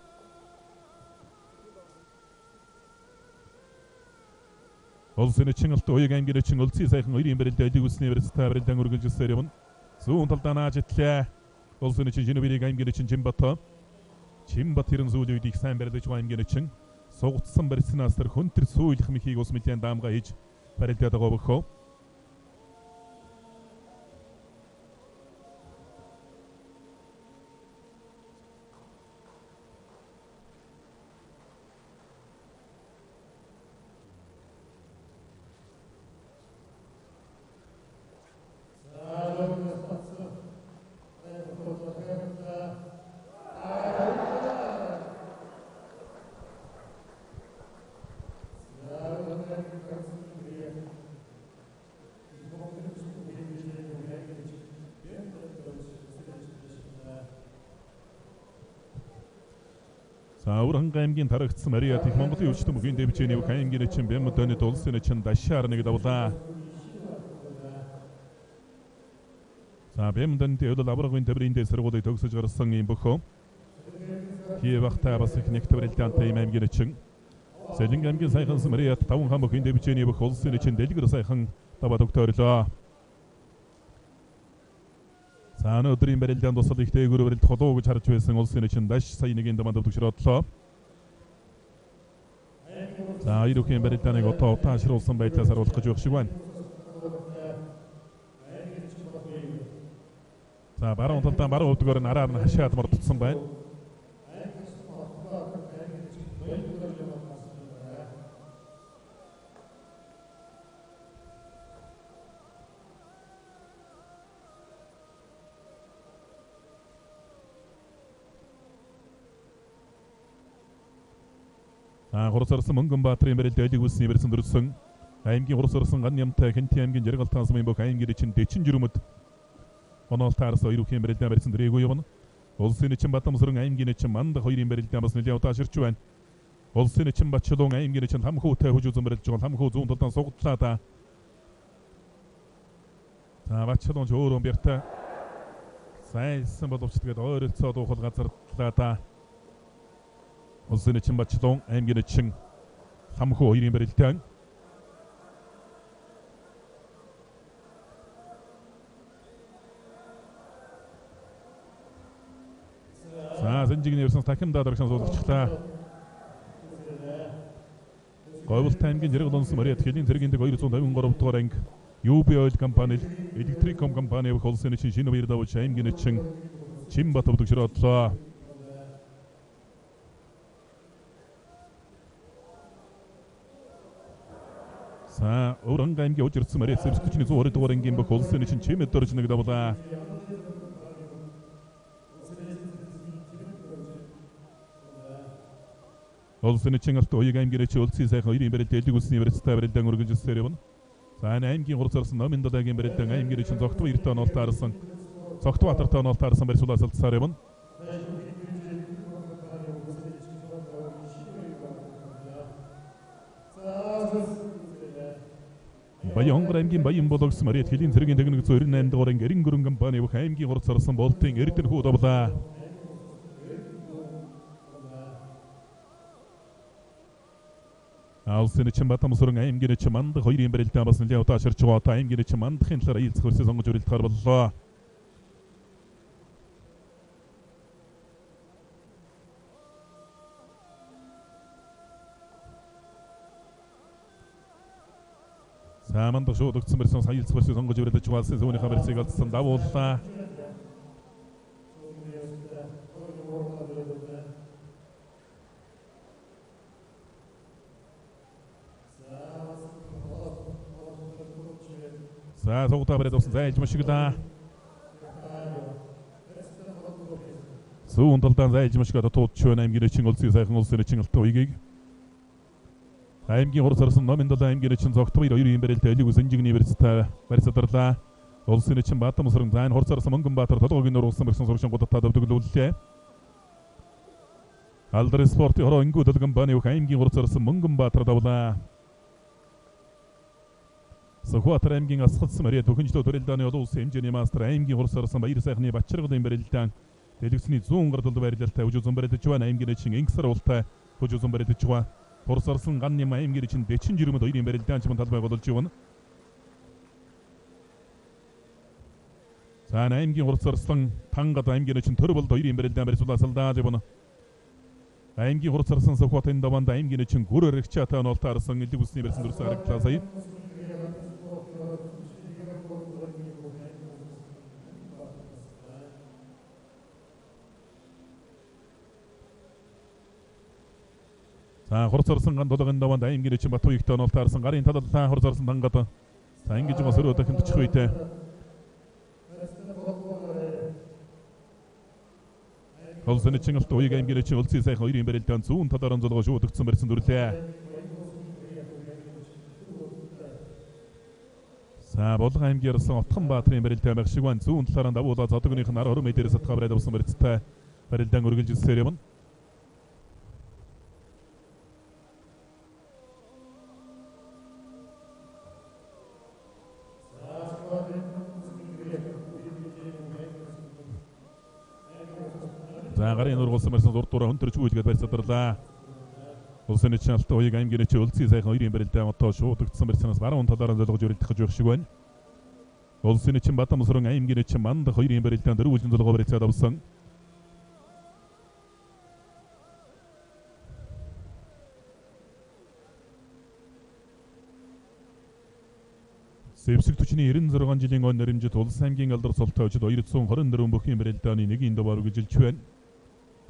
Улсын чин Алт уяг аймгийн чин улсын сайхан хоёрын барилдаа элэг үсний барьцтай барилдаан үргэлжилсээр явна. Зүүн талдаа нааж итлээ. Улсын чин шинэ бирийг аймгийн чин Чимбат. Чимбат хэрэн сүүлийн үед их сайн барилдаж байгаа аймгийн чин сугацсан барьснаас тэр хөнтөр сүүлэх мэхийг ус мэдэн даамга хийж барилдаад байгаа бөхөө. За Өвөрханга аймгийн тарагдсан Мариат их Монголын өвчтөн бүхийн дэвжээний бүх аймгийн чин Бямдонид улсын чин Дашаар нэг давлаа. За Бямдонд өлөл аврагын төврийн дэ сургуулийг төгсөж гарсан юм бөхөө. Хиевахтай бас их нэг төврэлтэнтэй юм аймгийн чин. Сэлэнг аймгийн сайхансан Мариат таван хан бүхийн дэвжээний бүх улсын чин дэлгэр сайхан даваа тогтоорлоо. За өнөөдрийн барилдаан тусал их дээгүүр барилдах болов уу гэж харж байсан улсын чин даш сая нэгийн даманд төвшрөөдлөө. За хоёр бүхийн барилдааныг одоо удаан ашруулсан байдлаас харуулах гэж байх шиг байна. За баруун талдаа баруун өвдгөөр нь араар нь хашаад мордсон байна. За хурцарсан Мөнгөнбаатарын барилд элэг үсний барьсан дөрсөн аймгийн хурцарсан ган ямтай Хэнти аймгийн Жаргал сумын бүх аймгийн чин дэчин жирэмэд оноолтаарс хоёр бүхийн барилдаа барьсан дэрээгүй явна. Улсын чин Бадамсран аймгийн чин Мандах хоёрын барилдаа бас нэлээд удаа аширч байна. Улсын чин Бачилуун аймгийн чин Хамхүүтэй хүж үзэн барилж байгаа. Хамхүү зүүн талдаа сугадлаа да. За Бачилуун ч өөрөө бяртай сайнсан боловч тэгээд ойролцоо дуухал газарлаа да. Улсын чин Бачилуун аймгийн чин Хамхүү хоёрын барилдаан. За Сэнжигний ерсэн такимдаа дөргсөн суулгачлаа. Говьлт аймгийн Жаргал унсан Мариат хөлийн цэргийн дэг 253 дугаар анги UB Oil компани Электриком компани бүх улсын чин шинэ үеэр давж аймгийн чин Чинбат өвдөгчрөөдлөө. За Өвөрханга аймгийн үжирсэн Мариат сэвсгчний 120 дугаар ангийн бүх улсын чин Чимэд дөрж нэг давлаа. Улсын чин алт уяг аймгийн чи улсын сайхан хоёрын барилд элэг үлсний барилцтай барилдаан өргөнжсээр явна. За энэ аймгийн хурцарсан номын далайгийн барилдаан аймгийн чин Зогтуу эртээ оноолтаарсан Зогтуу Баатартай оноолтаарсан барьсуулаас алдсаар явна. Баян аймгийн Баян болгосон Мариат хөлийн цэргийн техник 198 дугаар анги 94 компани бүх аймгийн хурцарсан болтын Эрдэнэ хүү давлаа. Улсын чин Бадамсран аймгийн чин Мандах хоёрын барилдаан бас нэлээд удаа аширч байгаа. Одоо аймгийн чин Мандахын талаар айлцах хөрсөө сонгож урилдахаар боллоо. За Мандах шууд өгсөн барьсан айлцах хөрсөө сонгож урилдаж байгаа. Улсын зүүнийхээ барьцыг алдсан давууллаа. За сугтаа бариад авсан зайлж мушиглаа. Зүүн талдаа зайлж мушиглаад туудч байна аймгийн чин улсын сайхан улсын чин алтан уйгийг. Аймгийн хурцарсан номын далай аймгийн чин Зогтбаяр хоёрын барилд элэг үсэнжигний барьцтай барьцадарлаа. Улсын чин Бадамсран зайн хурцарсан Мөнгөнбаатар толгойг нуруулсан барьсан сургууль гудатаа дэвдэглүүллээ. Алдар спортын хороо ингүү дөлгөн баны бүх аймгийн хурцарсан Мөнгөнбаатар давлаа. Сүхбаатар аймгийн асгацсан Мариат бүхэнжлөө төрөлдааны олон улсын хэмжээний мастер аймгийн хурцарсан Баяр сайхны Бачиргалын барилдаан дэлгэцний 100 гардал байрлалтай хүж үзэн барилдаж байна. Аймгийн чин Инксар уултай хүж үзэн барилдаж байгаа. Хурцарсан ган юм аймгийн чин дэчин жирэмэд хоёрын барилдаан ч мөн талбай голж явна. За аймгийн хурцарсан тангад аймгийн чин төр болд хоёрын барилдаан барьцуулаасалдаа явна. Аймгийн хурцарсан Сүхбаатын даванд аймгийн чин гүр өргөчаатай онолтаарсан элэг үсний барьсан дүрсэн харагдлаа сая. За хурцарсан ган тулгын даванд аймгийн чин Батуягтай онолтаарсан гарын талаллаа хурцарсан тангад. За ингэж байгаа сөрөө дахин дчих үедээ. Улсын чин алт уяг аймгийн чин улсын сайхан хоёрын барилдаан зүүн талаар онцлогоо шууд өгсөн барьсан дүрлээ. За Булган аймгийн ярсан Отхон Баатрын барилдаан байх шиг байна. Зүүн талаараа давуулаа зодогных нь 10 метрээс атгаа бариад авсан барьцтай барилдаан үргэлжилсээр явна. За гарын нургуулсан барьсан урд дураа өнтөрч гүйлгээд барьц дарлаа. Улсын нэчин алтан уяг аймгийн нэчин өлцгийн сайхан хоёрын барилдаа одоо шуудагдсан барьцанаас баруун талаараа золгож өрөлдөх гэж байх шиг байна. Улсын нэчин Бадамсран аймгийн нэчин Мандах хоёрын барилдаан дөрвөлжин золгоо барьцаад авсан. Зэвсэг төчний 96 жилийн он наримжит Улс аймгийн алдар султайчид 224 бүхийн барилдааны нэгin даваар үргэлжилж байна.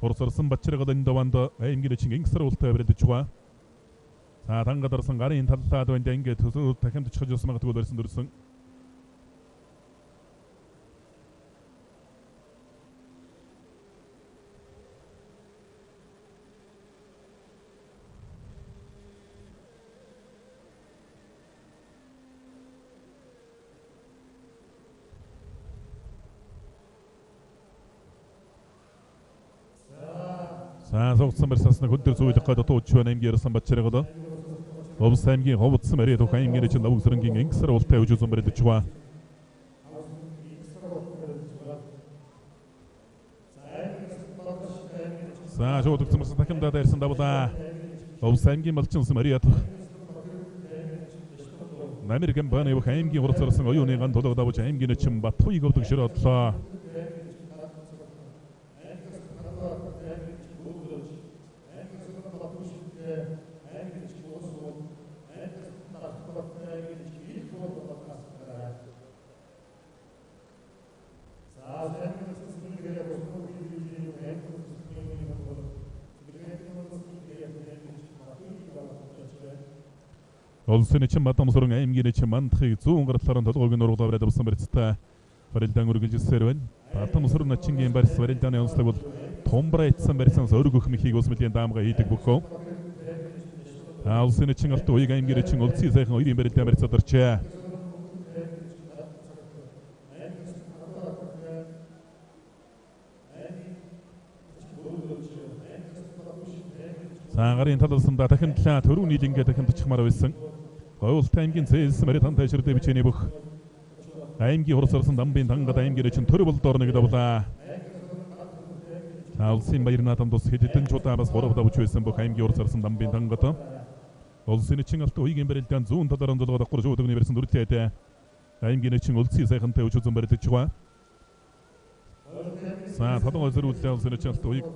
Хурцарсан Бачиргал энэ даваанд аймгийн нэчин инх саруултай барилдаж байгаа. За тангадарсан гарын таллаад байна ингээд төсөө дахин төчхөж ус магадгүй барьсан дөрсөн. За суугдсан барьсаас нэг өндөр зүйлэх гээд одоо үчвэн аймгийн ярсан Бачиргал. Увс аймгийн ховдсон барь тухайн аймгийн нэчин лавг сэрэнгийн инх саруултай үж үзэн барилдаж байгаа. За шуудагдсан барьсан дахин даа дайрсан давлаа. Увс аймгийн малчинсан Марият. Намир гэмбаны бүх аймгийн хурцарсан оюуны ган тулга давж аймгийн нэчин Батхуйг өвдөг широодлоо. Улсын нэчин Бадамсран аймгийн нэчин Мандахыг зүүн гартлаараа толгойг нургалаа бариад авсан барьцтай барилдаан үргэлжилсээр байна. Бадамсран начингийн барьс барилдааны онцлог бол тумбраа итсэн барьсанаас өргөх мэхийг ус мэлийн даамга хийдэг бөхөө. Улсын нэчин алтан уяг аймгийн нэчин өлцгийн сайхан хоёрын барилдаан барьцаад орчээ. За гарын талсандаа дахин тлаа төрөв нийлэнгээ дахин төчхмаар байсан. Говьлт аймгийн зээлсэн барь тан тайширдэ бичээний бүх аймгийн хурцарсан дамбын тангад аймгийн чинь төр болдоор нэг давлаа. За улсын баяр наадам тус хэд хэдэн чудаа бас 3 давж байсан бүх аймгийн хурцарсан дамбын тангад. Улсын нэчин алтан уягийн барилдаан зүүн талаараа золгоод давхар шуудагны барьсан дүрлээ. Аймгийн нэчин өлцгийн сайхантай өч үзэн барилдаж байгаа. За толгой зөрүүлээ улсын нэчин алтан уяг.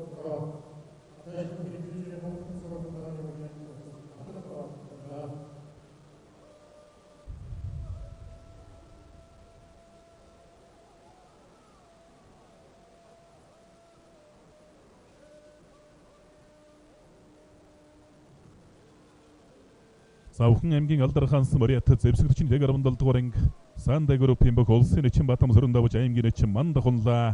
За бүхэн аймгийн алдар хаансан Мариат зэвсэг 41.7 дугаар анги Санда группийн бүх улсын нэчин Бадамсран давж аймгийн нэчин Мандах унлаа.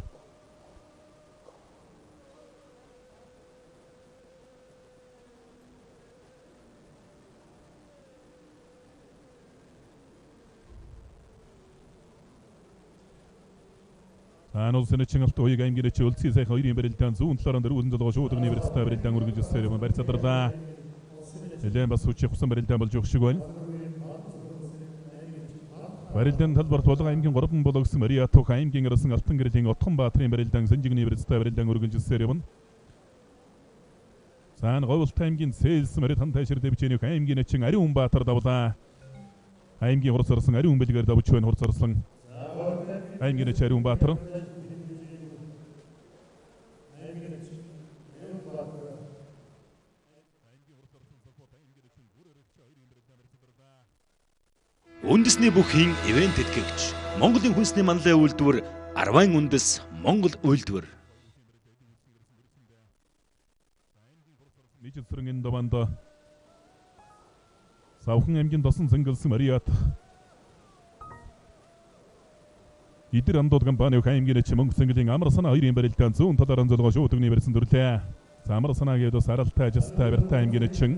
За улсын нэчин алтан уяг аймгийн нэчин өлцгийн сайхан хоёрын барилдаан зүүн талаараа дөрвөн золгоо шуудагны барьцтай барилдаан үргэлжилсээр юм барьцаадарлаа. Нэлээд бас хүч явсан барилдаан болж өгөх шиг байна. Барилдаан талбарт Булган аймгийн 3 булгсан Мариа Тух аймгийн арсан Алтан гэрлийн Отхон Баатрын барилдаан Сэнжигний барьцтай барилдаан үргэлжилсээр явна. За Говьлт аймгийн Сээлсэн Мари тан тайшир дэвчээний аймгийн нэчин Ариун Баатар давлаа. Аймгийн хурц арсан Ариун бэлгээр давж байна хурц арсан. Аймгийн нэчин Ариун Баатар. Үндэсний бүхийн ивент тэтгэгч Монголын хүнсний манлай үйлдвэр Арвайн үндэс Монгол үйлдвэр. Нийжэлсрэн энэ даваанд Савхан аймгийн досон цэнгэлсэн Мариат Идэр андууд компани аймгийн нэчин мөнгө цэнгэлийн амар санаа хоёрын барилдаан зүүн талаараа золгоо шуудагны барьсан дүрлээ. За амар санаа гээд бас аралтай ажистай барьтай аймгийн нэчин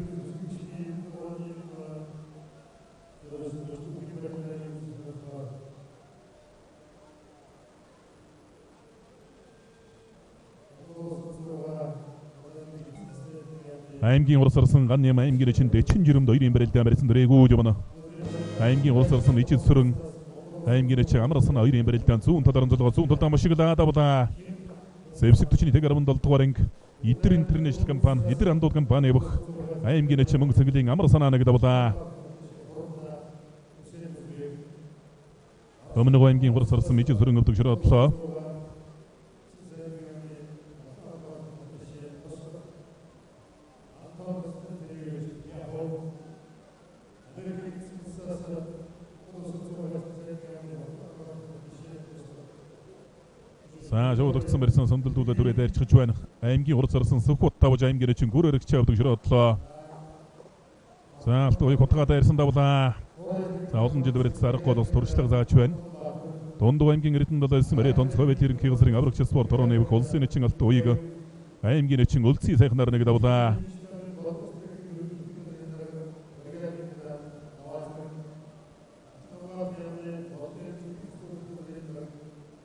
аймгийн урсарсан ган юм аймгийн нэчин дэчин жирэмд хоёрын барилдаан барьсан дүрээгүй явна. Аймгийн урсарсан ичид сүрэн аймгийн нэчин амар санаа хоёрын барилдаан зүүн талаараа золгоо зүүн талдаа маш их давлаа. Зэвсэг төчний 1.7 дугаар анги Идэр Интернэшнл компани, Идэр андууд компани бөх аймгийн нэчин мөнгө цэнгэлийн амар санаа нэг давлаа. Өмнө аймгийн хурц орсон мижи сөрөн өвдөг шөрөөдлөө. За шуудагцсан барьсан сомдолдуулаад үрээ дайрчихж байна. Аймгийн хурц орсон Сүхбат тавж аймгийн нэчин гүр өргөч авдаг шөрөөдлөө. За алтан уяг хутгаа дайрсан давлаа. За олон жил барилцсан аргагүй бас туршлага зааж байна. Дундуу аймгийн Эрдэнэ долоос мөрөө тонцгой байл ерөнхий газрын аврагч спорт орооны бүх улсын нэчин алтан уяг аймгийн нэчин өлцийн сайхнаар нэг давлаа.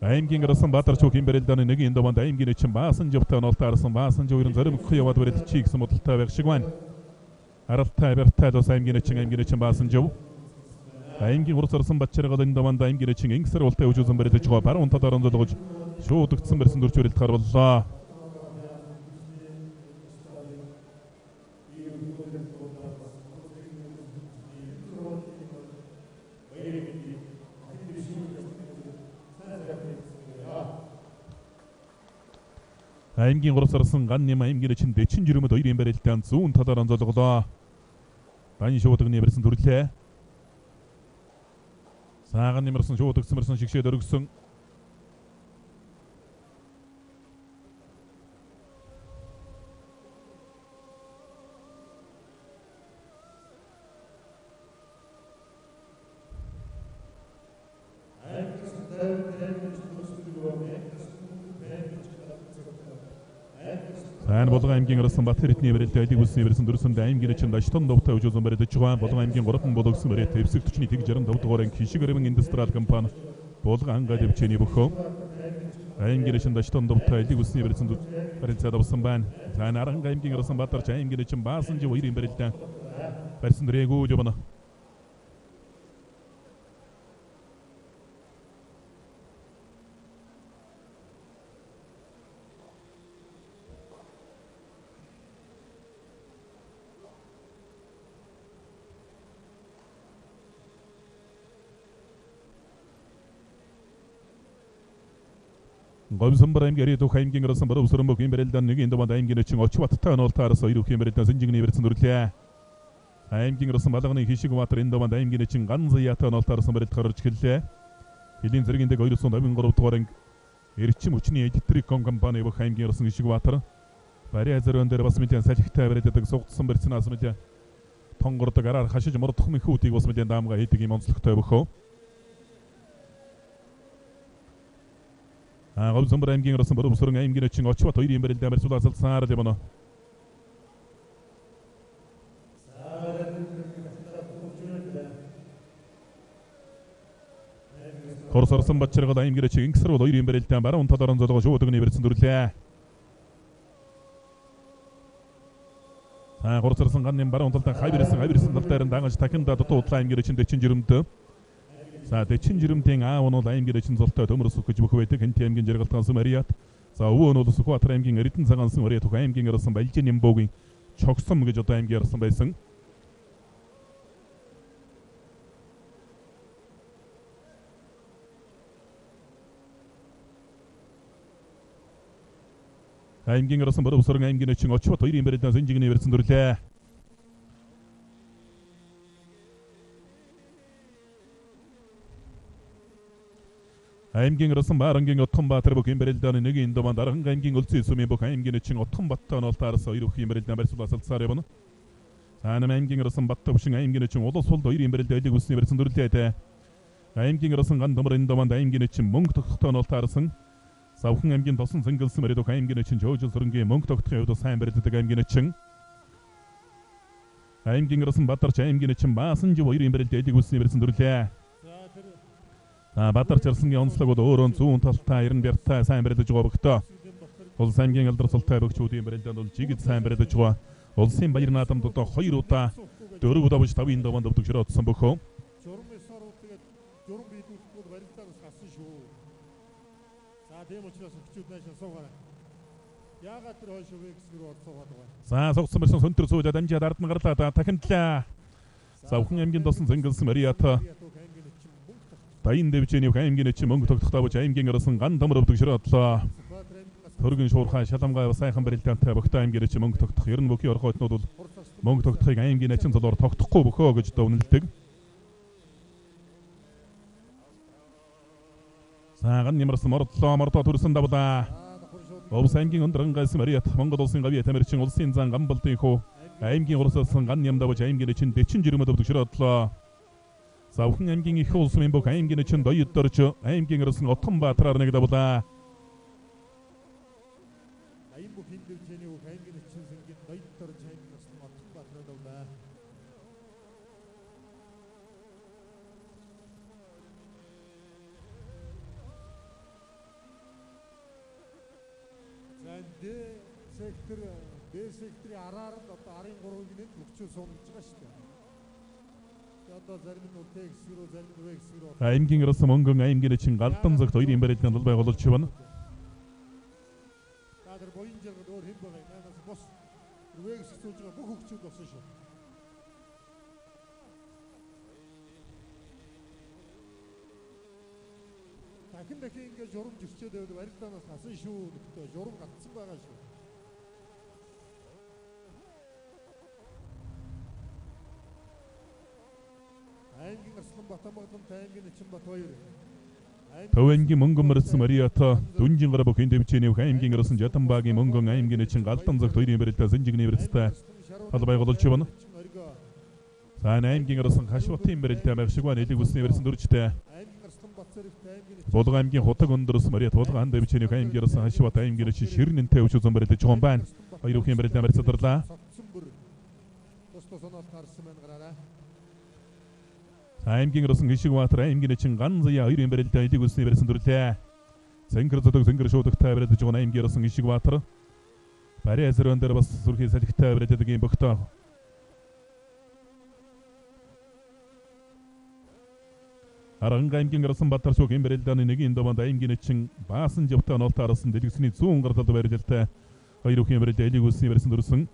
Аймгийн гарсан Баатарч бүх барилдааны нэг энд банд аймгийн нэчин баасан живтэй онолтой арсан баасан жив ерэн зоримх яваад барилдчих гэсэн бодолтой байх шиг байна. Аралтай бартай бас аймгийн нэчин баасан жив. Аймгийн хурц орсон Батчаргал энэ даванд аймгийн нэчин ингэсэр ултай хөгжүүлсэн барилдаж байгаа баруун талаар онцлогож шуудагдсан барьсан дүрч барилдахаар боллоо. Аймгийн хурц орсон ган нэм аймгийн нэчин дэчин жирэмэд хоёрын барилдаан зүүн талаар онцлоглоо. Дан шуудагны барьсан төрлөө. Сааган нэмэрсэн шуудагсан барьсан шигшээд өргөсөн. Сайн Булган аймгийн орсон Бат Эрдэнэ барилдаа алиг бүсний барьсан дөрсөнд аймгийн нэчин Даштон довтой хөгжүүлсэн барилдаж байгаа. Булган аймгийн 3 булгсан барилт эвсэг төчний тэг 65 дугаар анги Хишиг өрөмөн индустриал компани Булган ангаа дэвчээний бөхөө. Аймгийн нэчин Даштон довтой алиг бүсний барьсан барилцаад авсан байна. За Наранга аймгийн орсон Баатарч аймгийн нэчин Баасан жив хоёрын барилдаа барьсан дөрээгүй явна. Говьсомбор аймгийн Эрдэнэ аймгийн орсон Боров сөрөмбөг юм барилдаан нэг энд банд аймгийн нэчин Очбаттай онолтой арсан хоёр өх юм барилдаан Сэнжигний барьсан дүрлээ. Аймгийн орсон Балганы Хишиг Баатар энд банд аймгийн нэчин Ганзаятай онолтой арсан барилдахаар орж эхэллээ. Хөлийн зэргийн дэг 253 дугаар анги Эрчим хүчний Электриком компани бүх аймгийн орсон Хишиг Баатар. Бариа зөрөн дээр бас мэдэн салхитай барилдадаг сугдсан барьснаас мэдэн тонгордог араар хашиж мордох мэхүүдийг бас мэдэн даамга хийдэг юм онцлогтой бөхөө. Говьсомбор аймгийн орсон Боров сөрөн аймгийн нэчин Очбат хоёрын барилдаа барьцуулаад салсаар л явна. Хорс орсон Батчаргал аймгийн нэчин ингэсэр бол хоёрын барилдаа баруун талаар онцлогоо шуудагны барьсан дүрлээ. За горц орсон ганны баруун талдаа хайвэрсэн тал дээр дангаж такинда дутуу удлаа аймгийн нэчин дэчин жирэмдэ. За дэчин жирэмдийн аав нь бол аймгийн нэчин золтой төмөр сүх гэж бүх байдаг. Хэнти аймгийн жаргалтгаансан Мариат. За өвөө нь бол Сүхбаатар аймгийн Эрдэнэ цагаансан Мариат бүх аймгийн орсон Балжин Нямбогийн Чогсом гэж одоо аймгийн орсон байсан. Аймгийн орсон Боров сөрөн аймгийн нэчин Очбат хоёрын барилдаан Сэнжигний барьсан дүрлээ. Аймгийн орсон Баарангийн Отхон Баатар бүх юм барилдааны нэг энд банд Арханга аймгийн Өлзий сүмийн бүх аймгийн нэчин Отхон Баттай онолтой арсан хоёр бүх юм барилдаан барьцуул асалцаар явна. За нам аймгийн орсон Баттавшин аймгийн нэчин Улус сулд хоёр юм барилдаа алиг бүсний барьсан дүрлээ дээ. Аймгийн орсон Гандамар энд банд аймгийн нэчин мөнгө тогтохтой онолтой арсан. Савхан аймгийн тосон цэнгэлсэн барилд бүх аймгийн нэчин Жоожил сөрөнгийн мөнгө тогтохын хувьд сайн барилдадаг аймгийн нэчин. Аймгийн орсон Бадарч аймгийн нэчин Баасан жив хоёр юм барилдаа алиг бүсний барьсан дүрлээ. За Бадарч арсангийн онцлог бол өөрөө зүүн талтай 90 бяртай сайн барилдаж байгаа бөгтөө. Улс аймгийн алдар султай бөгчүүдийн барилдаанд бол жигд сайн барилдаж байгаа. Улсын баяр наадамд одоо 2 удаа 4 удаа буж 5-ын даваанд өвдөг шөрөөдсөн бөхөө. Журам ёсоор тэгээд журам биелүүлэхгүй барилдаанаас гасан шүү. За тийм учраас өвчүүд наашаа суугаарай. Яагаад тэр хойш В хэсэг рүү орцоогоод байгаа. За согцсон барьсан сөнтөр суулаад амжаад ард нь гарлаа. Дахинтлаа. За Өвхөн аймгийн досон зэнгэлсэн Мариата Даян дэвжээний аймгийн нэчин мөнгө тогтох давж аймгийн арсан ган дамар өвдөг широодлоо. Төргөн шуурхай шаламгай сайхан барилдаантай Богтой аймгийн нэчин мөнгө тогтох. Ер нь бүхий орхойтнууд бол мөнгө тогтохыг аймгийн начин золоор тогтохгүй бөхөө гэж дүгнэлдэг. За ган нямарсан мордлоо мордоо төрсөн давлаа. Овс аймгийн өндөр ангайсан Мариат Монгол улсын гавьяа тамирчин улсын зан Гамбалдын хүү аймгийн урсгалсан ган ням давж аймгийн нэчин дэчин жирэмэд өвдөг широодлоо. За Өвхөн аймгийн их улсын бүх аймгийн нэчин доёд дорж аймгийн арсан Отхон Баатараар нэг давлаа. 80 бүх хин дэвжээний бүх аймгийн нэчин зэнгийн доёд дорж аймгийн арсан Отхон Баатараар давлаа. За Д сектор, Б секторын араар нь одоо арын 3-ыг нь төгчөө сууна гэж байгаа шүү дээ. Одоо зарим нь Т хэсэг рүү, зарим нь В хэсэг рүү. Аймгийн арсан мөнгөн аймгийн нэчин галдан загт хоёрын барилдаанд албай гололж байна. За тэр буян жаргал өөр хэн байгаа юм? Манаас бус В хэсэг сууж байгаа бүх хөгчүүд болсон шүү. Дахин дахин ингээд журам жирчээд байвал барилдаанаас насан шүү нөхдөө журам гацсан байгаа шүү. Аймгийн Арслан Батамгадан аймгийн Нэчин Бат хоёр. Төв аймгийн мөнгөн мөрсөн Мариата дүнжин гараа бүхэн дэвжээний аймгийн арсан Жатанбагийн мөнгөн аймгийн нэчин галдан загт хоёрын барилдаа зэнжигний барилдаа талбай гололж байна. За аймгийн арсан Хашватын барилдаа байг шиг байна. Элэг үсний барьсан дөржтэй. Булган аймгийн хутаг өндөрс Мариат Булган дэвжээний аймгийн арсан Хашват аймгийн нэчин ширнэнтэй өч үзэн барилдаж байгаа юм байна. Хоёр бүхэн барилдаа барьцаадарлаа. Аймгийн арсан Хишиг Баатар аймгийн нэчин ган заяа хоёрын барилдаа элэг үсний барьсан дүрлээ. Зэнгэр зөдөг зэнгэр шуудагтай барилдаж байгаа аймгийн арсан Хишиг Баатар. Бариа зэрэн дээр бас сүрхий салхитай барилдадаг юм богтой. Аранга аймгийн арсан Баатар шүүх юм барилдааны нэгэн даванд аймгийн нэчин баасан живтэй ноолтой арсан дэлгэцний зүүн гар талд барилдалтай хоёр бүхэн барилдаа элэг үсний барьсан дүрсэн.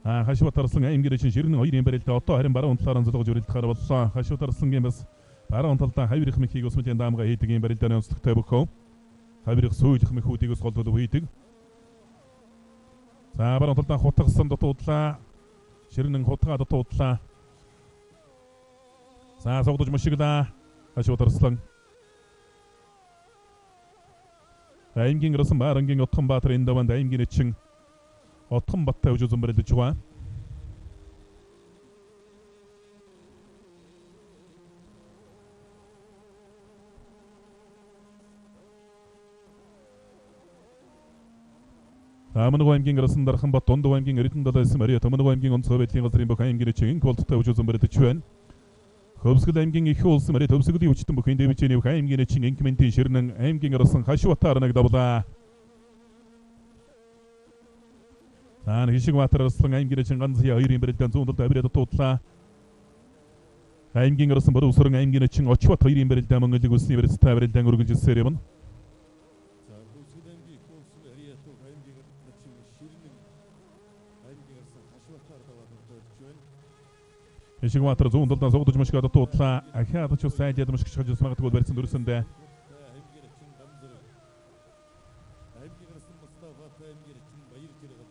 Хашват арсан аймгийн нэчин ширнэн хоёрын барилдаа одоо харин баруун талаараа золгож урилдахаар боллоо. Хашват арсангийн бас баруун талдаа хавирах мэхийг усмын даамга хийдэг юм барилдааны онцлогтой бөхөө. Хавирах сүүлэх мэхүүдийг ус голдол хийдэг. За баруун талдаа хутгасан дутуудлаа. Ширнэн хутгаа дутуудлаа. За согдож мушиглаа. Хашват арслан. Аймгийн арсан Баарангийн Отхон Баатар энэ даванд аймгийн нэчин Отхон Баттай өж үзэн барилдаж байгаа. Амнаг аймгийн арсан Дархан Бат Дундав аймгийн Эрдэнэ далайсан Мариат Амнаг аймгийн онцгой байдлын газрын бүх аймгийн нэчин инх болттой өж үзэн барилдаж байна. Хөвсгөл аймгийн их улсын Мариат Хөвсгөлийн хүчтэн бүхэн дэвжээний бүх аймгийн нэчин инх мэнтийн ширнэн аймгийн арсан Хашватаар нэг давлаа. За Хишиг Баатар арслан аймгийн нэчин ганц хоёрын барилдаан зүүн талд авираа дутуудлаа. Аймгийн арсан Боров сүрэн аймгийн нэчин Очват хоёрын барилдаа мөн элэг үсний барилдаа барилдаан үргэлжилсээр явна. За Хөвсгөл аймгийн их улсын Мариат аймгийн нэчин ширнэн аймгийн арсан Хашватаар даваад орж байна. Хишиг Баатар зүүн талдаа согдож мушгаа дутуудлаа. Ахиад ч сайжаад мушгиж хожиж магадгүй барьсан дүрсэндээ. Аймгийн нэчин Гамзэр. Аймгийн арсан Мустафа аймгийн нэчин Баяр жаргал.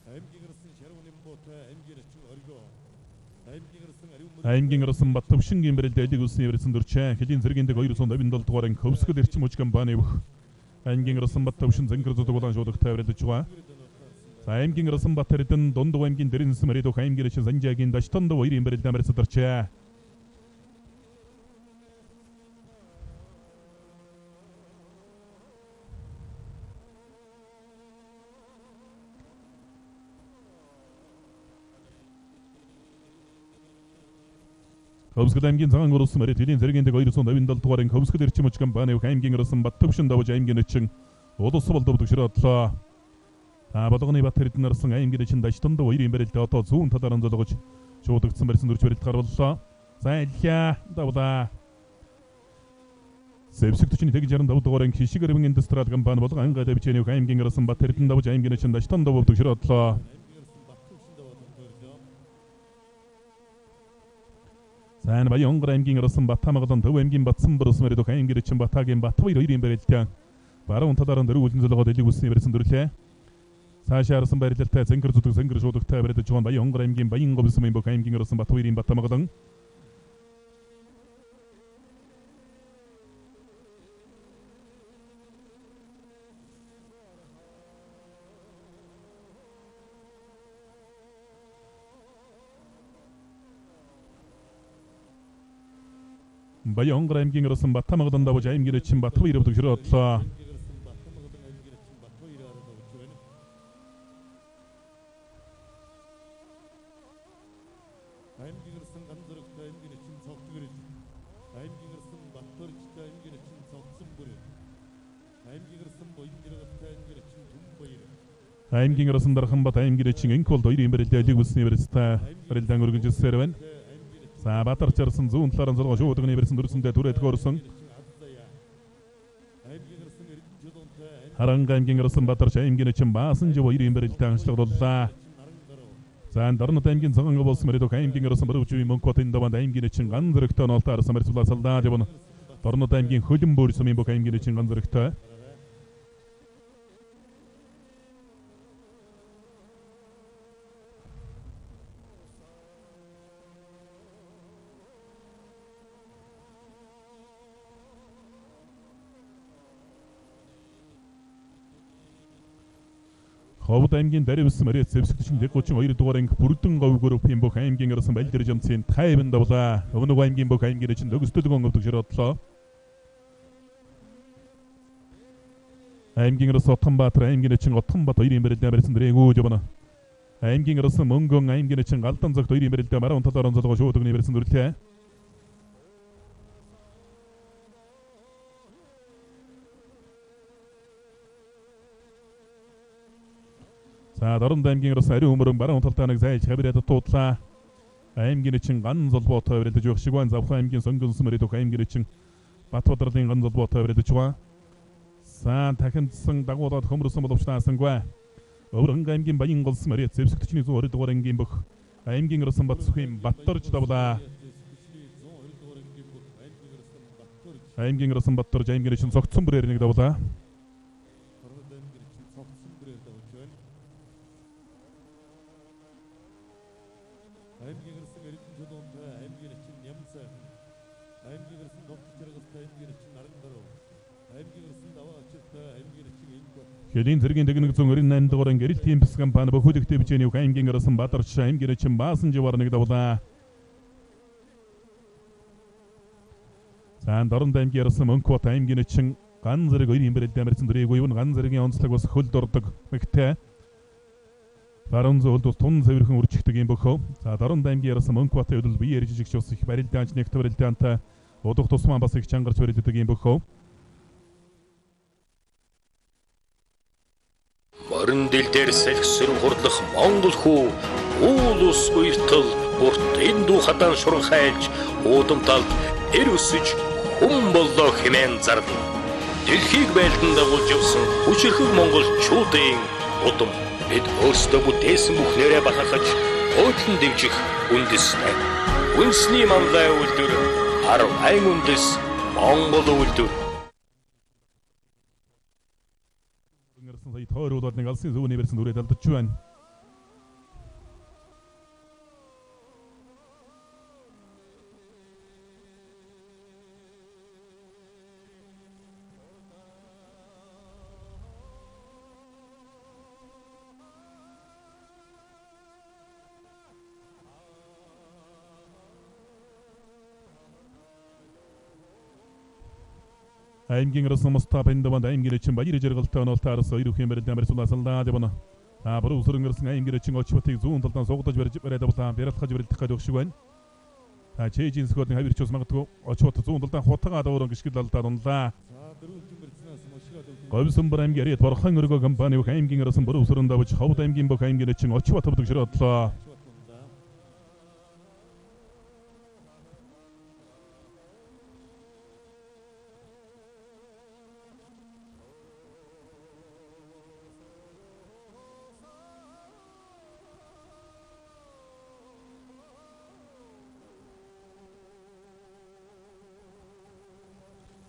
Аймгийн арсан Шарван аймгийн нэчин Оргоо. Аймгийн арсан Ариун Аймгийн арсан Баттөвшингийн барилдаа элэг үсний барьсан дүрчээ. Хөлийн зэргийн дэг 257 дугаарын Хөвсгөл эрчим хүч компани бүх аймгийн арсан Баттөвшин зэнхэр зөдөг улаан шуудагтай барилдаж байгаа. За аймгийн арсан Бат Эрдэнэ Дундав аймгийн Дэрэнс Маридох аймгийн нэчин Санжаагийн Даштондов хоёрын барилдаа барьцадарчээ. Хөвсгөл аймгийн цагаан урсан Мариат хөлийн зэргийн дэг 257 дугаарын Хөвсгөл эрчим хүч компани аймгийн арсан Баттөвшин давж аймгийн нэчин улс болдов төгшрөөдлөө. За Болгоны Бат Эрдэнэ арсан аймгийн нэчин Даштондов хоёрын барилдаа одоо зүүн талаараа золгож шуудагдсан барьсан дүрч барилдахаар боллоо. За илья давлаа. Зэвсэг төчний тэг 65 дугаар анги Хишиг Арвин Индустриал компани болон Анга Давчэний аймгийн Арсан Бат Эрдэнэ давж аймгийн начин Дашдан давдаг широодлоо. За энэ Баян Онгор аймгийн Арсан Батамгалан Төв аймгийн Батсан бүрс мөрөд аймгийн Чин Батагийн Батбаяр хоёрын барилтаа баруун талаараа дөрөв үлэн золгоод элэг үсний барьсан төрлөө. Цаашаа арсан барилалтай зэнгэр зүтг зэнгэр шуудагтай барилдаж байгаа Баян Онгор аймгийн Баян говьсмын бүх аймгийн Арсан Батбаярын Батамгалан. Баян Онгор аймгийн Арсан Батамгалан давж аймгийн Чин Батбаяр өвдөг широодлоо. Аймгийн Арсан Дарханбат аймгийн Чин Энколд хоёрын барилдаа элэг бүсний барилдаа барилдаан өргөнжсээр байна. За Баатарч арсан зүүн талаараа зургаа шуудагны барьсан дүрсэндээ түрээд хөөрсөн. Харанга аймгийн Арсан Баатарч аймгийн Чин Баасан жив хоёрын барилдаа анхлагдлаа. За Дорнод аймгийн Цагаан болсон мөрөдөх аймгийн Арсан Баруучийн Мөнхбатын даванд аймгийн Чин ган зэрэгтэй ноолтой арсан барьцлаа салдаа явна. Дорнод аймгийн Хөлөнбөр сумын бүх аймгийн Чин ган зэрэгтэй. Ховд аймгийн Даривс Мариц зэвсэгч 32 дугаар анги Бүрдэн говь группийн бүх аймгийн Арсан Балдэр жамцын 50 давлаа. Өвнөг аймгийн бүх аймгийн чинь төгсдөлгөн өвдөг широодлоо. Аймгийн Арсан Отхонбаатар аймгийн чинь Отхонбат хоёрын барилдаа барьсан дэрэгүү жобно. Аймгийн Арсан Мөнгөн аймгийн чинь Галдан зогт хоёрын барилдаа баруун талаараа золгоо шуудагны барьсан дүрлээ. За Дорнод аймгийн Арсан ариун өмөрөн баруун талдаа нэг зайлж хавираад дуудлаа. Аймгийн чин ган золбоотой барилдаж явах шиг байна. Завхан аймгийн Сонгонс мөрөдөх аймгийн чин Батбадралын ган золбоотой барилдаж байгаа. За тахиндсан дагуулад хөмрөсөн боловч таасангүй. Өвөрхөн аймгийн Баян голс мөрөд зэвсэгтчний 120 дугаар ангийн бүх аймгийн Арсан Батсүхийн Батторж давлаа. Аймгийн Арсан Батторж аймгийн чин цогцсон бүрээр нэг давлаа. Хэлийн зэргийн тэгнэг 198 дугаар анги Гэрэл Тимпс компани бөхөлөгтэй бичээний аймгийн Арсан Бадарч аймгийн чин Баасан живар нэг давлаа. За Дорнод аймгийн Арсан Мөнхбат аймгийн чин ган зэрэг хоёрын барилдаа барьсан дөрийг юу ган зэргийн онцлог бас хөлд ордог мэгтэй. Баруун зүүн хөлд тун цэвэрхэн үржигдэг юм бөхөө. За Дорнод аймгийн Арсан Мөнхбатын хөлд бие ярьж жигч бас их барилдаанч нэгт барилдаантай удах тусмаа бас их чангарч барилдаг юм бөхөө. Морин дил дээр салхи сөрөг хурлах Монгол хүү уул ус уяртал урт энэ дүү хадаан шуранхайлж уудамталд эр өсөж хүн боллоо хэмээн зарлана. Дэлхийг байлдан дагуулж явсан хүчирхэг монголчуудын удам бид өөрсдөө бүтээсэн бүхнээрээ бахархаж хуудлан дэвжих үндэстэй. Үндэсний манлай үйлдвэр Арвайн үндэс Монгол үйлдвэр. Сая тойруулаад нэг алсын зүүнний барьсан дүрээд алдаж байна. Аймгийн Арсан Мустафа эндаванд аймгийн чин Баяр жаргалтай онолтой арсан хоёр үхэн барилдаан барьсуулаа салдаа явна. За буруу өсөрөн гарсан аймгийн чин Очботыг зүүн талдаа суугдаж барьж бариад авлаа. Бяралхаж барилдах гэдэг шиг байна. За Чэжин сөхөдний хавирч ус магадгүй Очбот зүүн талдаа хутгаа дөөрөн гიშгэл алдаад унлаа. Говьсөнбөр аймгийн Ариат Борхон өргөө компани бүх аймгийн Арсан буруу өсөрөн давж Ховд аймгийн бүх аймгийн чин Очбот тавдаг широодлоо.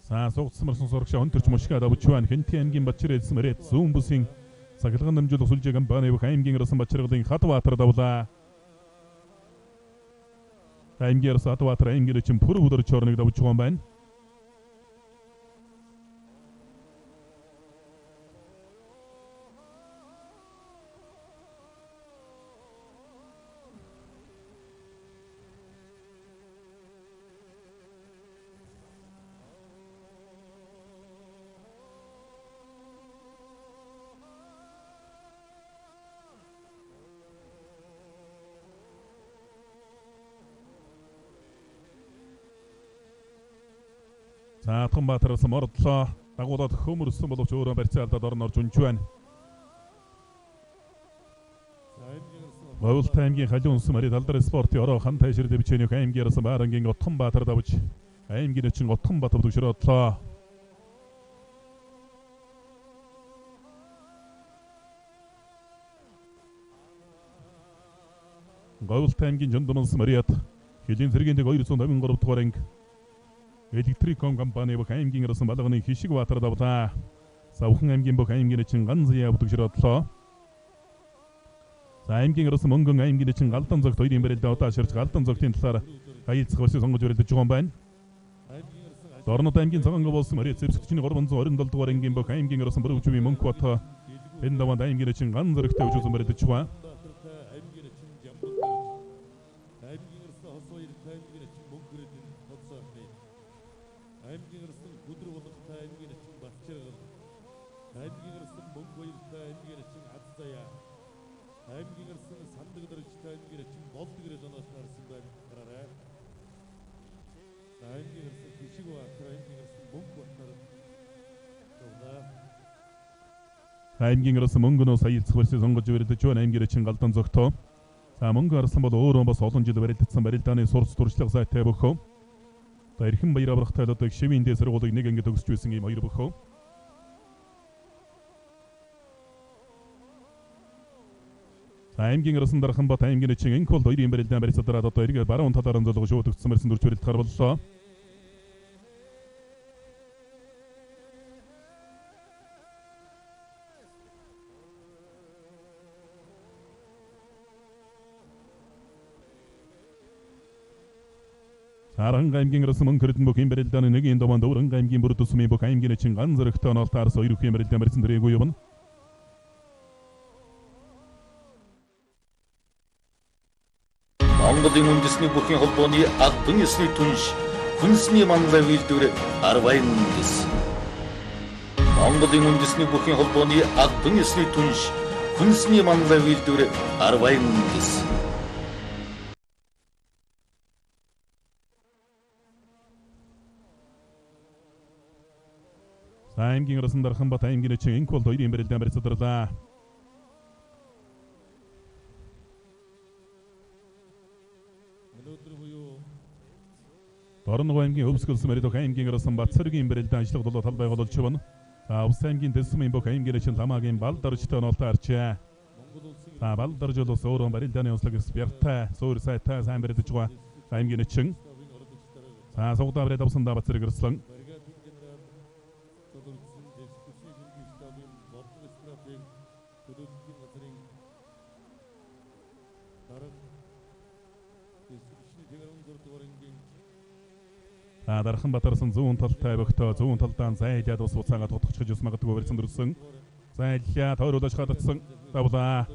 За суугдсан сурагчаа өнтөрч мушгаа давж байна. Хэнти аймгийн Батчир элсэн Мариат зүүн бүсийн цахилгаан дамжуулах сүлжээ компани бүх аймгийн Арсан Бачиргалын Хатбаатар давлаа. Аймгийн Арсан Хатбаатар аймгийн чин пүр бүдэр чорныг давж байгаа юм байна. За Атганбаатараас мордлоо. Дагуулад хөмөрсөн боловч өөрөө барьцаа алдаад орон орж унж байна. Говьлт аймгийн Халиун үнсэн Мари Талдар спортын ороо хан тайшир дэвчээнийх аймгийн Арсан Баарангийн Отгонбаатар давж аймгийн очин Отгонбаатар төгшрөөдлөө. Говьлт аймгийн Жондомонс Мариат Хилийн цэргийн дэг 253 дугаар анги Электриком компани бүх аймгийн Арсан балганы Хишиг Баатар давлаа. Савхан аймгийн бүх аймгийн очин Ганзая төгшрөөдлөө. За аймгийн Арсан мөнгөн аймгийн очин Галдан зогт хоёрын барилдаа удаа ширж Галдан зогтын талаар хаялцах барьсыг сонгож барилдаж байгаа юм байна. Дорнод аймгийн Цагаан болсон Мари зэвсэгчний 327 дугаар ангийн бүх аймгийн Арсан Бүрөвчмийн Мөнхбат энэ даваанд аймгийн очин ган зэрэгтэй хөгжүүлсэн барилдаж байгаа. Аймгийн Арсан мөнгөнөөс хаялцах барьсыг сонгож барилдаж байна. Аймгийн очин Галдан зогтоо. За мөнгө арсан бол өөрөө бас олон жил барилдсан барилдааны сурц туршлага сайтай бөхөө. За эрхэм баяр аврахтай лодог шивийн дэ сургуулийг нэг анги төгсөж байсан ийм хоёр бөхөө. За аймгийн Арсан Дарханбат аймгийн очин Энкол хоёрын барилдаан барьцаадраад одоо эргээ баруун талаар онцлог шууд өгсөн барьсан дөрж барилдахар боллоо. Аранга аймгийн Арсан мөнгө хөрдөн бүх юм барилдааны нэг юм домонд Өврөнг аймгийн бүр төсмийн бүх аймгийн очин ган зэрэгтэй оноолт арс хоёр их юм барилдаан барьсан тэрээгүй явна. Монголын үндэсний бүхийн холбооны албан ёсны түнш хүнсний манлай үйлдвэр Арвайн үндэс. Монголын үндэсний бүхийн холбооны албан ёсны түнш хүнсний манлай үйлдвэр Арвайн үндэс. Аймгийн Арсан Дарханбат аймгийн очин Энкол хоёрын барилдаан барьцаадарлаа. Дорногов аймгийн Өвсгөлсөн Маридох аймгийн Арсан Батцэргийн барилдаан ажиллах долоо тал байгуулж байна. За Увс аймгийн Дэсмийн бүх аймгийн очин Ламагийн Балдаржтай ноолтой арчээ. За Балдарж бол өөрөө барилдааны онцлог бяртай, суур сайтай сайн барилдаж байгаа аймгийн очин. За сугдаа бариад авсан да Батцэрэг Арслан. Дархан Батарсан зүүн талтай бөхтөө зүүн талдаан зайлаад ус буцаагаад тутгах гэж магадгүй барьсан дөрсөн. Зайлаа тойруулж хадагцсан давлаа.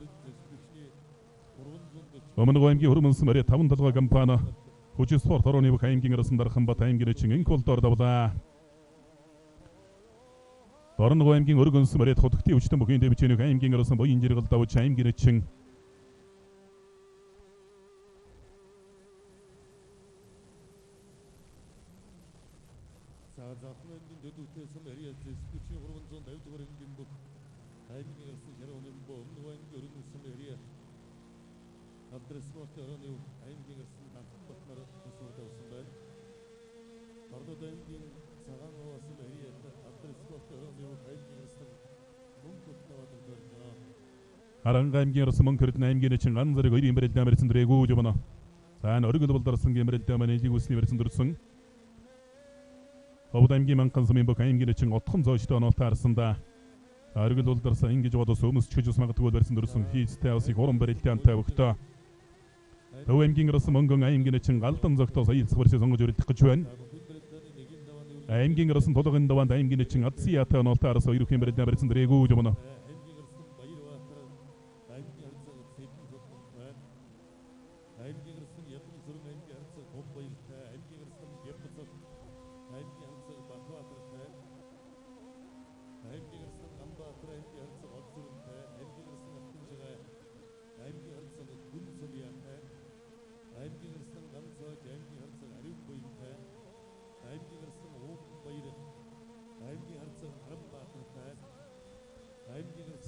Өмнө аймгийн Хөрмөнс Мари таван толгой компани Хүчи спорт орооны бүх аймгийн Арсан Дархан бат аймгийн очин Энколдор давлаа. Дорногов аймгийн Өргөнс Мари хутагтын өвчтөн бүхийн дэвчээнийх аймгийн Арсан Буян жиргэл давж аймгийн очин Аранга аймгийн Арсан мөнгө хөрдөн аймгийн очин ган зэрэг хоёрын барилдаан барьсан дөрээгүй жобоно. За энэ оргил болдарсан гэмрэлдээ маань элийг үсний барьсан дөрсөн. Ховд аймгийн Манхан сумын бүх аймгийн начин отхон зооштой оноолтой харсан да. Оргил улдарсан ингэж бодос өмсч гэж магадгүй барьсан дөрсөн хийцтэй бас их уран барилдаантай өгтөө. Төв аймгийн Арсан мөнгөн аймгийн начин галдан зогтоос аялцах барьсыг сонгож өрөлдөх гэж байна. Аймгийн Арсан тулгын даваанд аймгийн начин адсын яатай оноолтой харсан хоёр бүхэн барилдаан барьсан дэрээгүй жумна.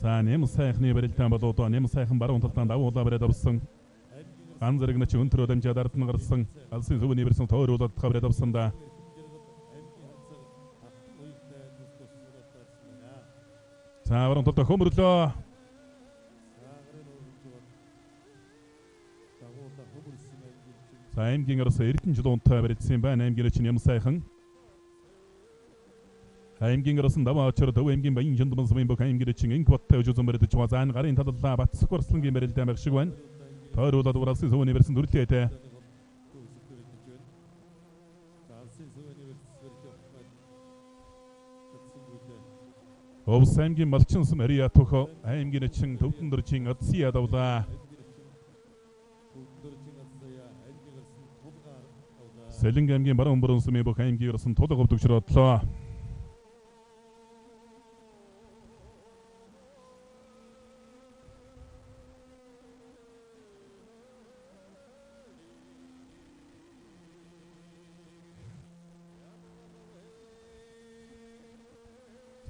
За нэм сайхны барилдаан болоод нэм сайхан баруун талдаан давуулаа бариад авсан. Ган зэрэг начин өнтрөө дамжаад ард нь гарсан. Алсын зөвний барьсан тойруулаад бариад авсан да. За баруун талдаа хөмөрлөө. За аймгийн араас Эрдэнэ жилуунтай барилдсан байна. Аймгийн начин нэм сайхан. Аймгийн гарсан даваа очор Төв аймгийн Баян Жандман сумын бүх аймгийн чин инк баттай өжсөн барилдаж байгаа. За энэ гарын таллаа Батсах Барслангийн барилдаан байх шиг байна. Тойруулаад уралсын сувны барьсан дүрлээтэй. Овс аймгийн Малчин сум Ария төхө аймгийн чин Төвдөн дөржийн Адсия давлаа. Сэлэнг аймгийн Баруун Бүрэн сумын бүх аймгийн гарсан тулга говдөгчөр одлоо.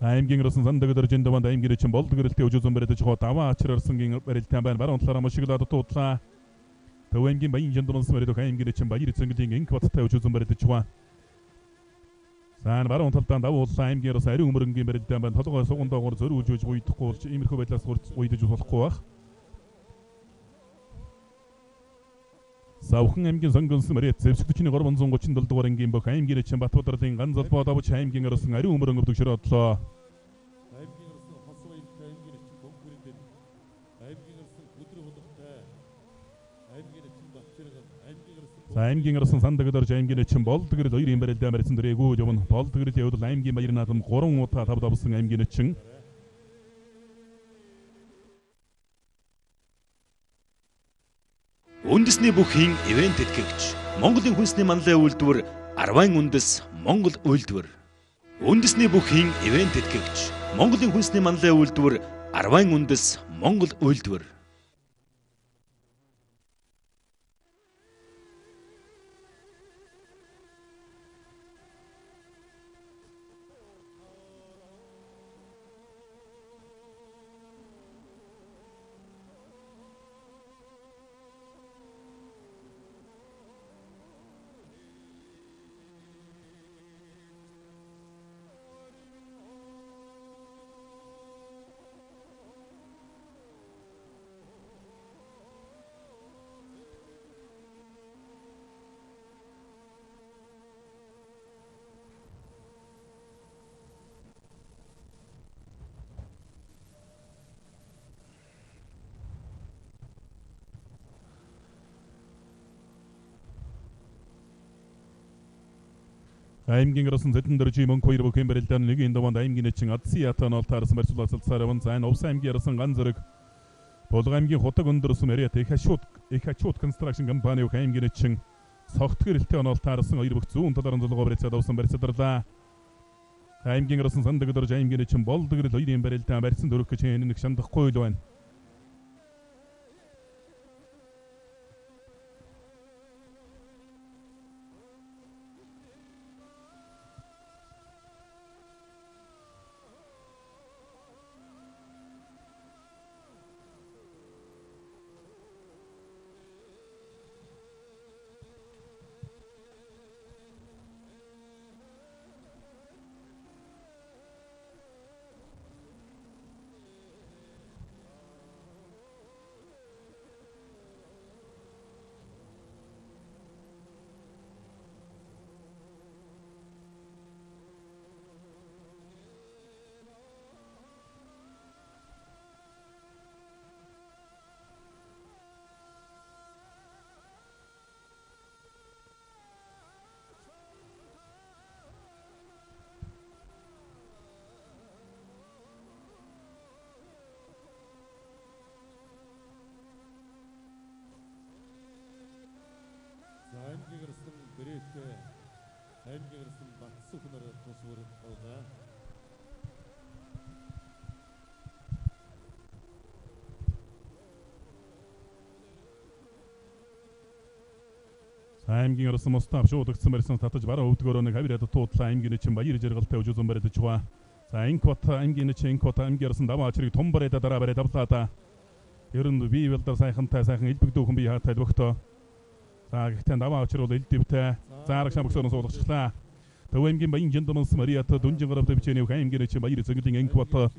Аймгийн гарсан сандаг дөржин даванд аймгийн чин болд гэрэлтийн өжөөзөн барилдаж байгаа даваа ачир арсангийн барилдаан байна. Баруун талаараа мушиглаад дуудлаа. Төв аймгийн Баян Жандман сум барилдах аймгийн чин Баяр эцэнгэлийн инк баттай өжөөзөн барилдаж байгаа. За баруун талдаа давууллаа аймгийн гарсан ариун өмөрөнгийн барилдаан байна. Толгой суган доогоор зөрүүлж өж гуйдахгүй болж иймэрхүү байдлаас гуйдаж болохгүй байх. Савхан аймгийн сонгонсон Мариат зэвсэгчний 337 дугаар ангийн бүх аймгийн чин Батбадралын ганц албаа давж аймгийн гарсан ариун өмөрөн өвдөгчөр одлоо. За аймгийн гарсан сандаг дөрж аймгийн чин болд гэрэл хоёр юм барилдаан барьсан дэрээгүй явна. Болд гэрэл явдал аймгийн баяр наадам 3 удаа 5 давсан аймгийн чин. Үндэсний бүхийн ивент тэтгэгч Монголын хүнсний манлай үйлдвэр Арван үндэс Монгол үйлдвэр. Үндэсний бүхийн ивент тэтгэгч Монголын хүнсний манлай үйлдвэр Арван үндэс Монгол үйлдвэр. Аймгийн гарсан зэтэн дөржийн мөнх хоёр бүхэн барилдаан нэг энэ даванд аймгийн чин адсын ятан ол таарсан барьцуул асалцаар яван. За энэ Увс аймгийн гарсан ган зэрэг Булга аймгийн хутаг өндөрсөн Мариат их ачууд констракшн компани бүх аймгийн чин согт гэрэлтэй онол таарсан хоёр бүх зүүн талаар зулгаа барьцаад авсан барьцаадарлаа. Аймгийн гарсан сандаг дөрж аймгийн чин болд гэрэл хоёрын барилдаан барьсан дөрөх гэж энэ нэг шандахгүй л байна. За аймгийн орсон Мустаф шуудагцсан барьсан татаж баруун өвдгөөрөө нэг хавираад туудлаа аймгийн чин Баяр жаргалтай өжөөзөн барьж байгаа. За Инкват аймгийн чин Инкват аймгийн орсон даваа очрыг том барайда дараа барай давлаа та. Ер нь бие балдар сайхантай сайхан элбэг дүүхэн бие хаатай бөхтөө. За гэхдээ даваа очрол элдивтэй. За арагшаа бөксөрөн суулгачлаа. Төв аймгийн Баян Жиндамс Мариат дүнжин гарав төвчээний аймгийн чин Баяр зөнгөлийн Инкват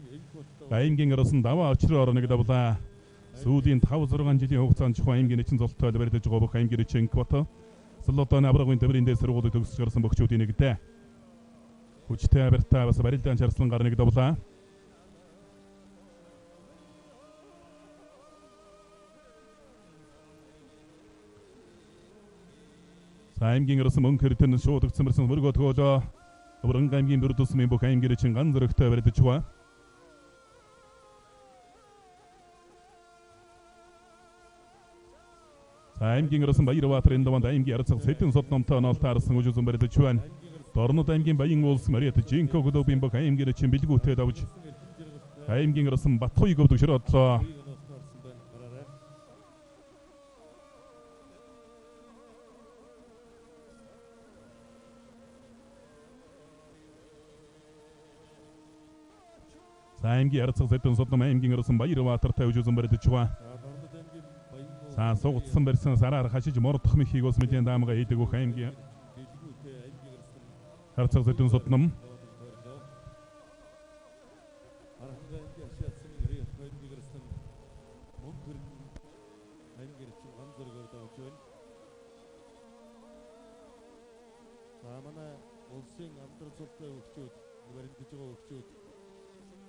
аймгийн орсон даваа очроор нэг давлаа. Сүүлийн 5 6 жилийн хугацаанд чухал аймгийн чин золтой барьж байгаа бүх аймгийн чин Инкват Солодон аврагын төврийн дээд сургуулийг төгсөж гарсан бөхчүүдийн нэгтэй. Хүчтэй абиртаа бас барилдаан чарслан гар нэг давлаа. За аймгийн орсон мөнх эрдэнэ шууд өгсөн мөрсөн мөргөө төгөөлөө. Өвөрнг аймгийн бүрдүүлсэн бүх аймгийн чин ган зөрөгтэй барилдаж байгаа. За аймгийн орсон Баярбаатар энэ даванд аймгийн арцах сэтэн сод номтой ноолтаарсан үжизэн барилдаж байна. Дорнод аймгийн Баян уулс Мариат Жинко клубын бүх аймгийн чин бэлгүүтэй давж аймгийн орсон Батхуй говьд шөрөдлөө. За аймгийн арцах сэтэн сод ном аймгийн орсон Баярбаатартай үжизэн барилдаж байна. За сугдсан барьсан сараар хашиж мордох мөхийг ус мэдэн даамга хийдэг бүх аймгийн харцаг зэдэн суднам. За манай улсын алдар зултай өгчүүд, баримтж байгаа өгчүүд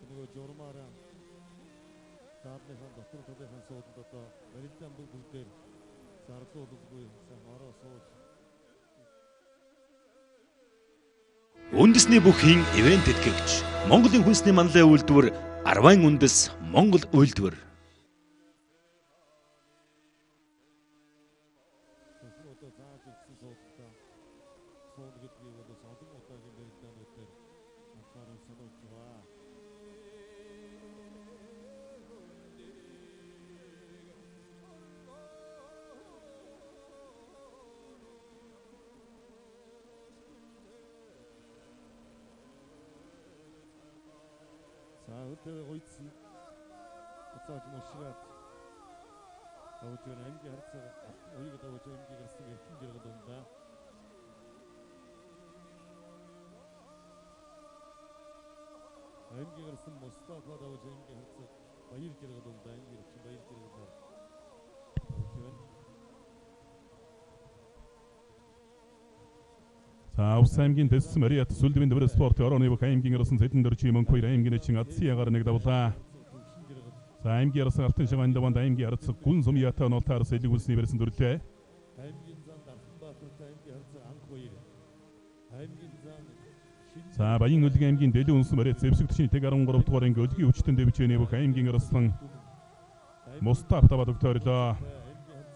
нөгөө журмаараа задлынхаа дотор талынхаа сууданд одоо барилдаан бүх бүгдээр зарлуулгүй сайхан ороо сууж. Үндэсний бүхийн ивент тэтгэгч Монголын хүнсний манлай үйлдвэр Арвайн үндэс Монгол үйлдвэр. Одоо зааж өгсөн суудтай сууд гэдгийг бол олон удаагийн барилдаанууд дээр анхаарал сануулж байгаа. За өдөө гойцсон буцааж мушраад давж байна. Аймгийн харцаа алтан уяг давж аймгийн гарсан эрхэм жаргал ундаа. Аймгийн гарсан Мустафа давж аймгийн харцаа Баяр жаргал ундаа. Аймгийн эрхэм Баяр жаргалаар давж байна. За Увс аймгийн Тэссэн Мариат Сүлдвийн дэврэ спортын орооны бүх аймгийн орсон Сэдэн дөржийн мөнх хоёр аймгийн чин Адсын ягаар нэг давлаа. За аймгийн арсан алтан шагаан даванд аймгийн арцаг гүн сум ята ноолтаарс элэг үлсний барьсан дүрлээ. Аймгийн зан Дарханбаатартай аймгийн харцаа анх баяр. Аймгийн зан За Баян Өлгийн аймгийн Дэлэн үнсэн Мариат зэвсэг төчний тэг 13 дугаар анги өлгийн өвчтөн дэвжээний бүх аймгийн арслан Мустаф таваад өгтөрлөө.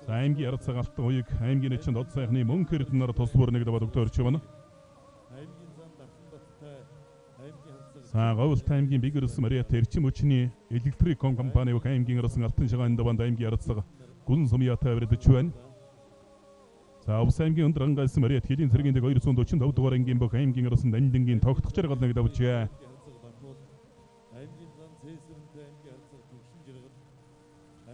За аймгийн арцаг алтан уяг аймгийн чин од сайхны мөнх эрдэнээр тус бүр нэг даваад өгтөрч байна. Аймгийн зан Дарханбаттай аймгийн харцаа За Говьлт аймгийн Бигэрс Мариат эрчим хүчний электриком компани бүх аймгийн арсан алтан шагаан даванд аймгийн арцаг гүн сумьятай барилдаж байна. За Увс аймгийн өндөр ангайсан Мариат хөлийн цэргийн дэг 245 дугаар ангийн бүх аймгийн арсан Дамдингийн тогтох жаргал нэг давжээ. Аймгийн зан Цэсэрэнтэй аймгийн харцаг төвшин жаргал.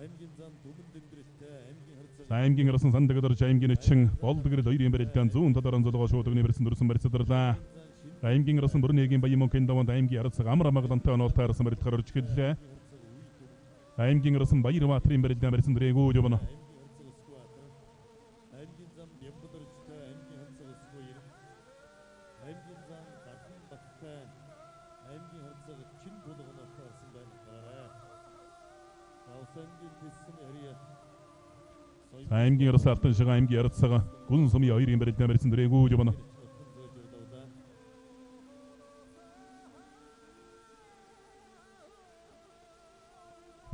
Аймгийн зан Түмэн Дэмбэрэлтэй аймгийн харцаг За аймгийн арсан сандагд орж аймгийн чин болд гэрэл хоёрын барилдаан зүүн талаараа золгоо шуудагны барьсан дүрсэн барьцадарлаа. Аймгийн арсан бүрнэгийн Баян мөнхийн даванд аймгийн арцаг амар амгалантай оноолтой арсан барилдахаар орж гэллээ. Аймгийн арсан Баярбаатарын барилдаан барьсан дүрээгүй явна. Аймгийн зан Бямбадоржтой аймгийн харцаг Өсгөөр. Аймгийн зан Дарханбаттай аймгийн харцаг чин тулга оноолтой арсан байна. Гараарай. За Ус аймгийн Тэссэн Арият За аймгийн арсан алтан шагаан аймгийн арцаг гүн сумын хоёрын барилдаан барьсан дүрээгүй явна.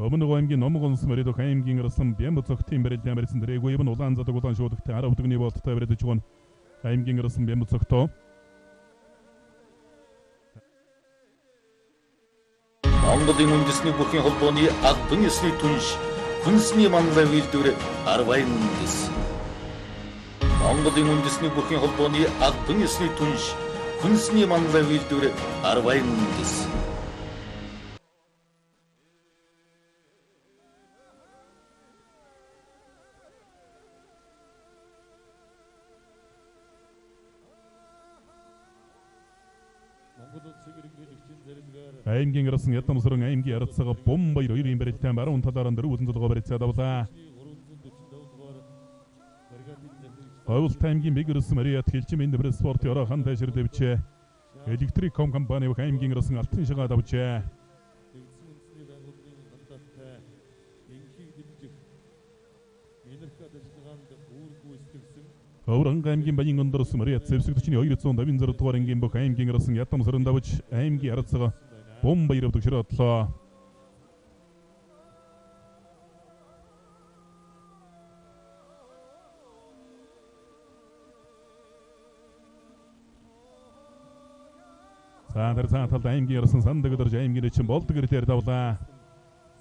Өмнө аймгийн Номгонс мөрөдөх аймгийн арсан Бямб цогтын барилдаан барьсан дүрээгүй явна. Улаан задаг улаан шуудагтай 10 өдөрний болттой барилдаж байгаа. Аймгийн арсан Бямб цогтоо. Монголын үндэсний бүхийн холбооны албан ёсны түнш хүнсний манлай үйлдвэр Арвайн үндэс. Монголын үндэсний бүрхийн холбооны албан ёсны түнш, хүнсний манлай үйлдвэр Арвайн үндэс. Аймгийн гарсан Ядамсран аймгийн харилцаага Бумбаяр хоёрын барилтаа баруун талаараа 4-6 барилцаа давлаа. Говьлт аймгийн Бэгэрс Мариат Хилчим энэ спортын ороо хан тайшир дэвчээ. Электриком компани аймгийн гарсан алтан шагаа давжээ. Өвөрнг аймгийн Баян өндөрс Мариат зэвсэгдчний 256 дугаар ангийн бүх аймгийн гарсан Ядамсран давж аймгийн харилцаага Бумбаяр төгшрөө одлоо. За тэр цаан талд аймгийн ярсан сандаг өдөрж аймгийн чин болдог гэрлээр давлаа.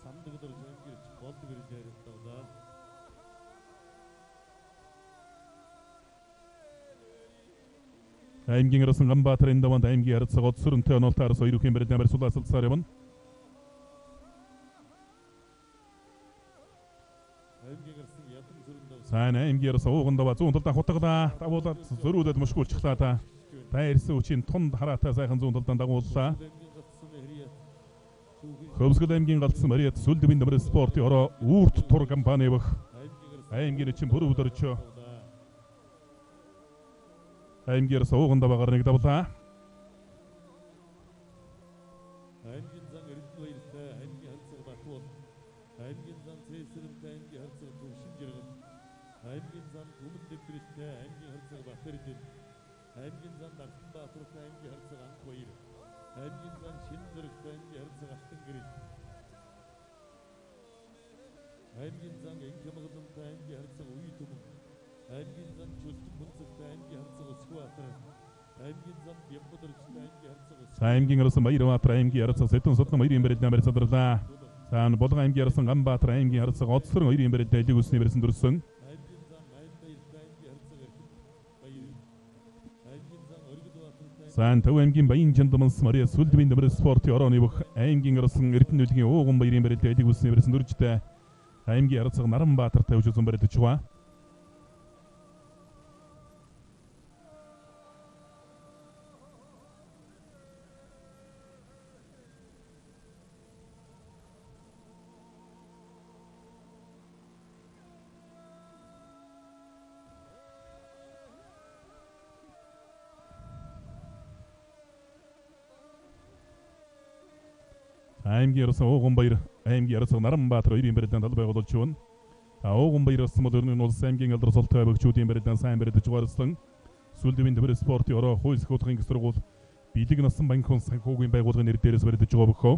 Сандаг өдөрж аймгийн болдог гэрлээр давлаа. Аймгийн ярсан Ганбаатарын даванд аймгийн харилцаа гоцсөрөнтэй онолтой арс хоёр үхэн барилдаан барьсуулаа асалцаар явна. Сайн аймгийн ярсан ууган даваа зүүн талдаа хутгалаа. Дагуулаад зөрүүлээд мушгуулчихлаа та. Дайрсан хүчин тунд хараатай сайхан зүүн талдаа дагууллаа. Хөвсгөл аймгийн галцсан Мариат сүлдвийн нэмэр спортын ороо үүрт тур компани бөх. Аймгийн чин бүрүү дөрчөө. Аймгийн сууган даваагаар нэг давлаа. Аймгийн зан Эрдэнэ баяртай аймгийн харилцаг Батуул. Аймгийн зан Цэсэрэнтэй аймгийн харилцаг Төвшин жиргэн. Аймгийн зан Түмэн дэвдрэлтэй аймгийн харилцаг Батэрдэн. Аймгийн зан Дарханбаатартай аймгийн харилцаг Анхбаяр. Аймгийн зан Шинэ зэрэгтэй аймгийн харилцаг Алтан гэрэл. Аймгийн зан Энхэмгэлэнтэй аймгийн харилцаг Үе түмэн. Аймгийн зан Чөлтөн хүнцэгтэй аймгийн харилцаг Өсгөбаатар. Аймгийн зан Бямбадэрчтэй аймгийн харилцаг За аймгийн гарсан Баярбаатар аймгийн харилцаг Сэтэн судлан хоёрын барилдаан барьцаа дарлаа. За Булган аймгийн гарсан Ганбаатар аймгийн харилцаг Одсорон хоёрын барилдаа элэг үсний барьсан дүрсэн. Аймгийн зан Майн баяртай аймгийн харилцаг Эрхэм баяр. Аймгийн зан Өргөдбаатартай За Төв аймгийн Баян Чандамс Мария сүлдвийн нэмэр спортын орооны бүх аймгийн гарсан Эрдэнэ үлгийн ууган баярын барилдаа элэг үсний барьсан дүржтэй. Аймгийн харилцаг Наранбаатартай үж үзэн барилдаж байгаа. Аймгийн ярсан Ууган баяр, аймгийн ярсан Наранбаатар хоёрын барилдаан тал байгуулж байна. За Ууган баяр болсон бол өрнөн улс аймгийн алдар султай бөгчүүдийн барилдаан сайн барилдаж гарсан. Сүлдвийн төмөр спортын ороо хууль сахиулгын сургууль бэлэг насан банкун санхүүгийн байгууллагын нэр дээрээс барилдаж байгаа бөхөө.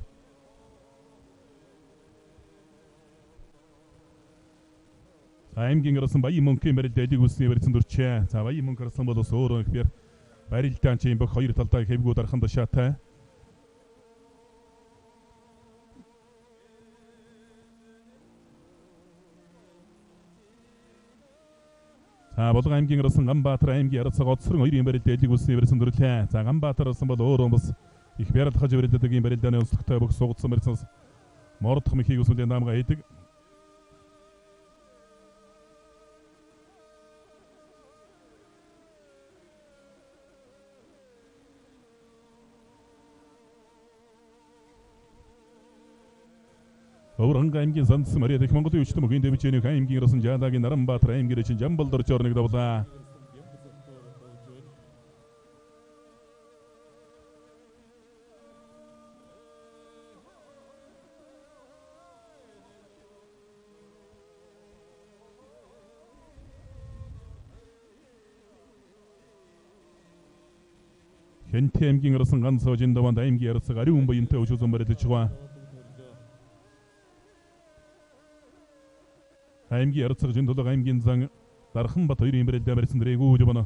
За аймгийн ярсан Баян мөнхийн барилдаа элэг үсний барьсан дүрчээ. За Баян мөнх гарсан бол бас өөрөө их бэр барилдаан чинь бөх хоёр талдаа хэвгүү дархан ташаатай. За Булган аймгийн гарсан Ганбаатар аймгийн харилцаг Одсорон хоёрын барилдаа элэг үсний барьсан дүрлээ. За Ганбаатар гарсан бол өөрөө бас их бяралхаж барилдадаг юм барилдааны онцлогтой бүх суугдсан барьсанс мордох мэхийг үсмэлийн даамга хийдэг. Өвөрнг аймгийн Сандсан Мариат их Монголын өчтөн мөгийн дэвжээний аймгийн гарсан Жаалагийн Наранбаатар аймгийн чин Жамбал доржоор нэг давлаа. Хэнтэй аймгийн гарсан ганц хожин даванд аймгийн харилцаг ариун буянтай өчүүзэн барилдаж байгаа. Аймгийн харилцаг Жинтулаг аймгийн зан Дарханбат хоёрын барилдаа барьсан дэрэгүү жобоно.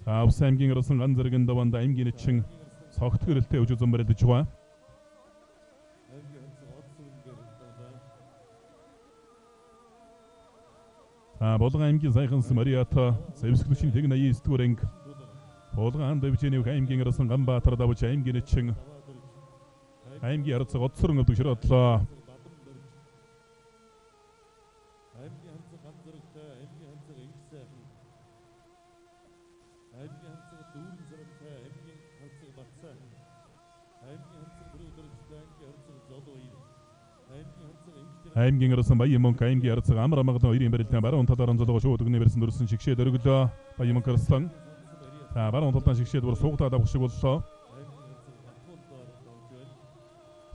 За Увс аймгийн гарсан ган зэрэгэн даванд аймгийн чин цогт гэрэлтэй өчүүзэн барилдаж байгаа. аймгийн харилцаг Одсорон дээр давлаа. За Булган аймгийн Саяхансан Мариата зэвсэг түвшний 89 дугаар анги. Булган ан давжины аймгийн Арслан Ганбаатар давж аймгийн нэчин аймгийн Арцаг Одсорон өвдөг ширөөдлөө. Аймгийн ханцаг ган зэрэгтэй, аймгийн ханцаг инх сайхан. Аймгийн ханцаг дүүрэн сарантай, аймгийн ханцаг бат сайхан. Аймгийн ханцаг бүрэн өдөржтэй, аймгийн ханцаг зол баяр. Аймгийн ханцаг инх Аймгийн Арслан Баян мөнх аймгийн Арцаг амар амгалан хоёрын барилдаан баруун талаар онцлогоо шууд өгний барьсан дөрсөн шигшээд өргөлөө. Баян мөнх Арслан. За баруун талдаа шигшээд бүр суугдаад авах шиг боллоо.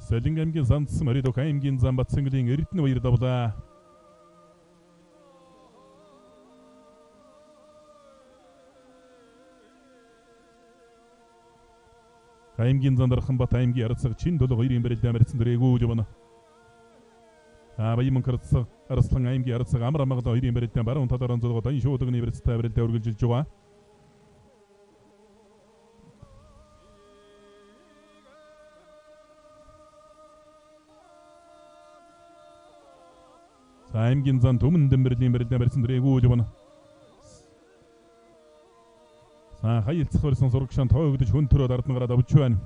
Сэлинг аймгийн Сандсан Маридок аймгийн Зам Батсангийн Эрдэнэ баяр давлаа. Аймгийн Зам Дарханбат аймгийн Арцаг Чин төлөг хоёрын барилдаан барьсан дөрээгүй явна. За Баян мөнх Арслан аймгийн Арцаг амар амгалан хоёрын барилдаан баруун талаар онцлогоо дайн шуудагны барьцтай барилдаа үргэлжилж байгаа. За аймгийн Зан Түмэн Дэмбэрлийн барилдаан барьсан дөрээгүй явна. За хаялцах барьсан сурагшаан тоогдож хүн төрөө дардна гараад авч байна.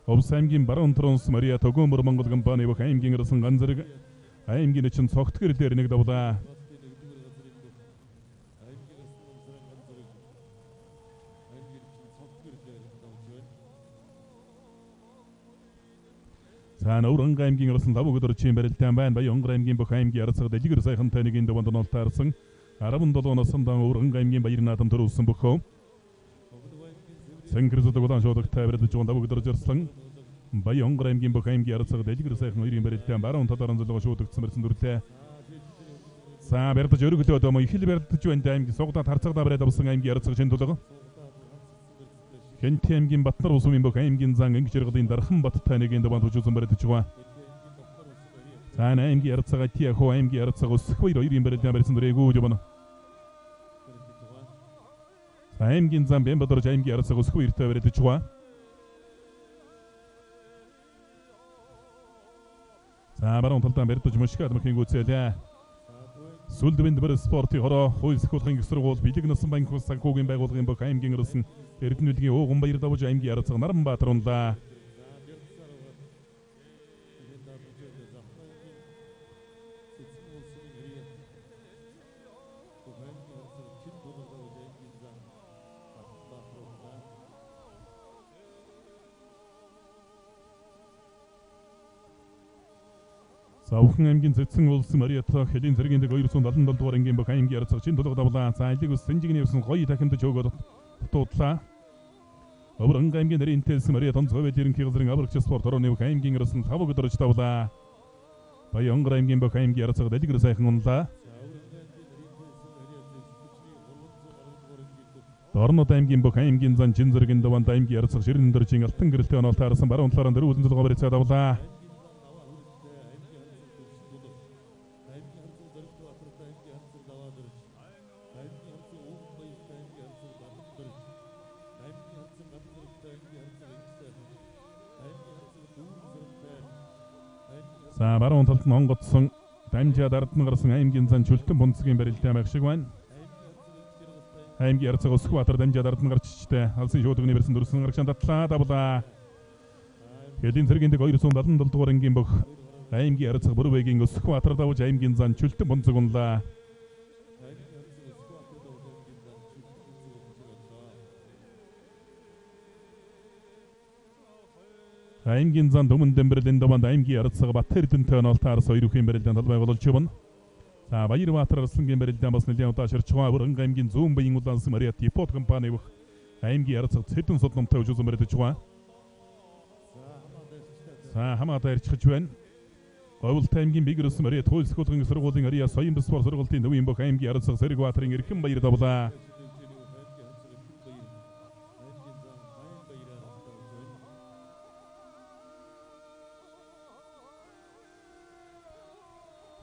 Овс аймгийн баруун тронс Мария Тогоомор Монгол компани бүх аймгийн Арслан ган зэрэг аймгийн нэчин цогт гэрлээр нэг давлаа. За Нөврөнг аймгийн Арслан лав өдөрчийн барилдаан байна. Баян Онгор аймгийн бүх аймгийн Арцаг дэлгэр сайхантай нэгэн даванд нолт арсан 17 насанд Өврөнг аймгийн Баяр наадам төрүүлсэн бөхөө. Сэнкэрзэдэг улаан шуудагтай барилдаж байгаа лав өдөрж Арслан Баян Онгор аймгийн бүх аймгийн Арцаг дэлгэр сайхан хоёрын барилдаан баруун талаар онцлогоо шуудагдсан барьсан дүрлээ. За барилдаж өргөлөөд юм их л барилдаж байна. Аймгийн сугадаа тарцагдаа бариад авсан аймгийн Арцаг шин тулга. Хэнти аймгийн Батнар усумын бүх аймгийн Зан Инг жаргалын Дархан Баттай нэгэн даванд хүчүүлсэн барилдаж байгаа. За аймгийн Арцаг Тиахо аймгийн Арцаг өсөх хоёр хоёрын барилдаан барьсан дөрээгүй явна. За аймгийн Зан Бямбадорж аймгийн Арцаг өсөх хоёртой барилдаж байгаа. За баруун талдаа барилдаж мушгаад мөхийн гүйцээлээ. Сүлд бэнд бэр спортын хороо хууль сахиулахын их сургууль бэлэг насан банк санхүүгийн байгууллагын бүх аймгийн Арслан Эрдэнэ үлгийн ууган баяр давж аймгийн Арцаг Наранбаатар унлаа. За Өвхөн аймгийн Цэцэн улсын Мариата Хэлийн зэргийн дэг 277 дугаар ангийн бүх аймгийн Арцаг чин тулга давлаа. За илиг ус сэнжигний явсан гоё тахимдаж өгөөд дуудлаа. Өврөнг аймгийн нэрийн тэлсэн Мария тонцгой ерөнхий газрын аврагч спорт орооны бүх аймгийн Арслан лав өдөрж давлаа. Баян Онгор аймгийн бүх аймгийн Арцаг дэлгэр сайхан унлаа. Дорнод аймгийн бүх аймгийн Зан чин зэргийн даванд аймгийн Арцаг ширэн дөржийн алтан гэрэлтэй онолт харсан баруун талаараа дөрвөн золгоо барьцаа давлаа. За баруун талд нь онгоцсон дамжаа дардна гарсан аймгийн Зан Чүлтэн бунцгийн барилдаан байх шиг байна. Аймгийн Арцаг Өсгөбаатар дамжаа дардна гарч ичтэй. Алсын шуудагны барьсан дөрсөн гарагчаан татлаа давлаа. Хэлийн зэргийн дэг 277 дугаар ангийн бүх аймгийн Арцаг Бүрвэгийн Өсгөбаатар давж аймгийн Зан Чүлтэн бунцаг унлаа. Аймгийн Зан Түмэн Дэмбэрлийн даванд аймгийн Арцаг Бат Эрдэнэтэй онолт харсан хоёр үхийн барилдаан талбай болж явна. За Баярбаатар Арслангийн барилдаан бас нэлээд удаа ширч байгаа. Өврөнг аймгийн Зүүн Баян улаансан Мариат Японт компани бүх аймгийн Арцаг Цэдэн судламтай хүчүүлсэн барилдаж байгаа. За хамаатаа ирчихэж байна. Говьлт аймгийн Бигэрсэн Мариат хууль сахиулгын сургуулийн Ария соён бус сургуулийн төвийн бүх аймгийн Арцаг Сэрэгбаатарын Эрхэн баяр давлаа.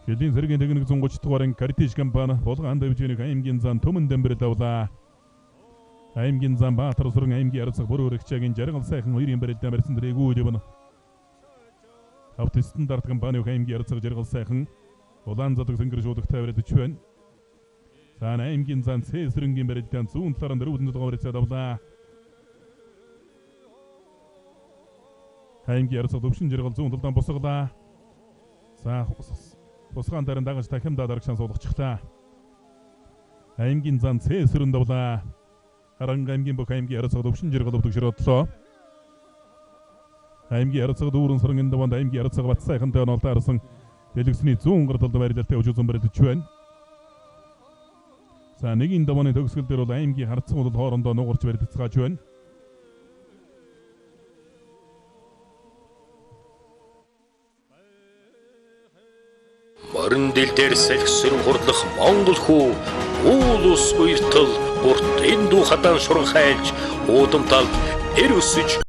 Хэлийн зэргийн тэг 130 дугаар анги Картиш компани Булган дэвжээний аймгийн Зан Түмэн Дэмбэрэл давлаа. Аймгийн Зан Баатар сүрэн аймгийн Арцаг бүр өргөчээгийн жаргал сайхан хоёрын барилдаан барьсан дөрээгүй явна. Хавт стандарт компани аймгийн Арцаг жаргал сайхан улаан зодог зөнгөр шуудагтай барилдаж байна. За аймгийн зан Цэсрэнгийн барилдаан зүүн талаараа 4-6 барилцаа давлаа. Аймгийн ярцаг Төвшин жаргал зүүн талдаа босголаа. За тусгаан дараа дагаж тахимдаа дарагшаан суулгачихлаа. Аймгийн зан Цэсрэн давлаа. Харанга аймгийн бүх аймгийн ярцаг Төвшин жаргал өвдөг ширөөдлөө. Аймгийн ярцаг дүүрэн сарнгын даванд аймгийн ярцаг Батсайхантай онолтой харсан дэлгэцний зүүн гар талд байрлалтай өжөөсөн барилдаж байна. За нэгийн давааны төгсгөл дээр бол аймгийн харцсан бол хоорондоо нугарч барилдацгааж байна. Морин дил дээр салхи сөрөн хурлах Монгол хүү уул ус уяртал урт эндүү хадаан шуран хайлж уудам талд эр өсөж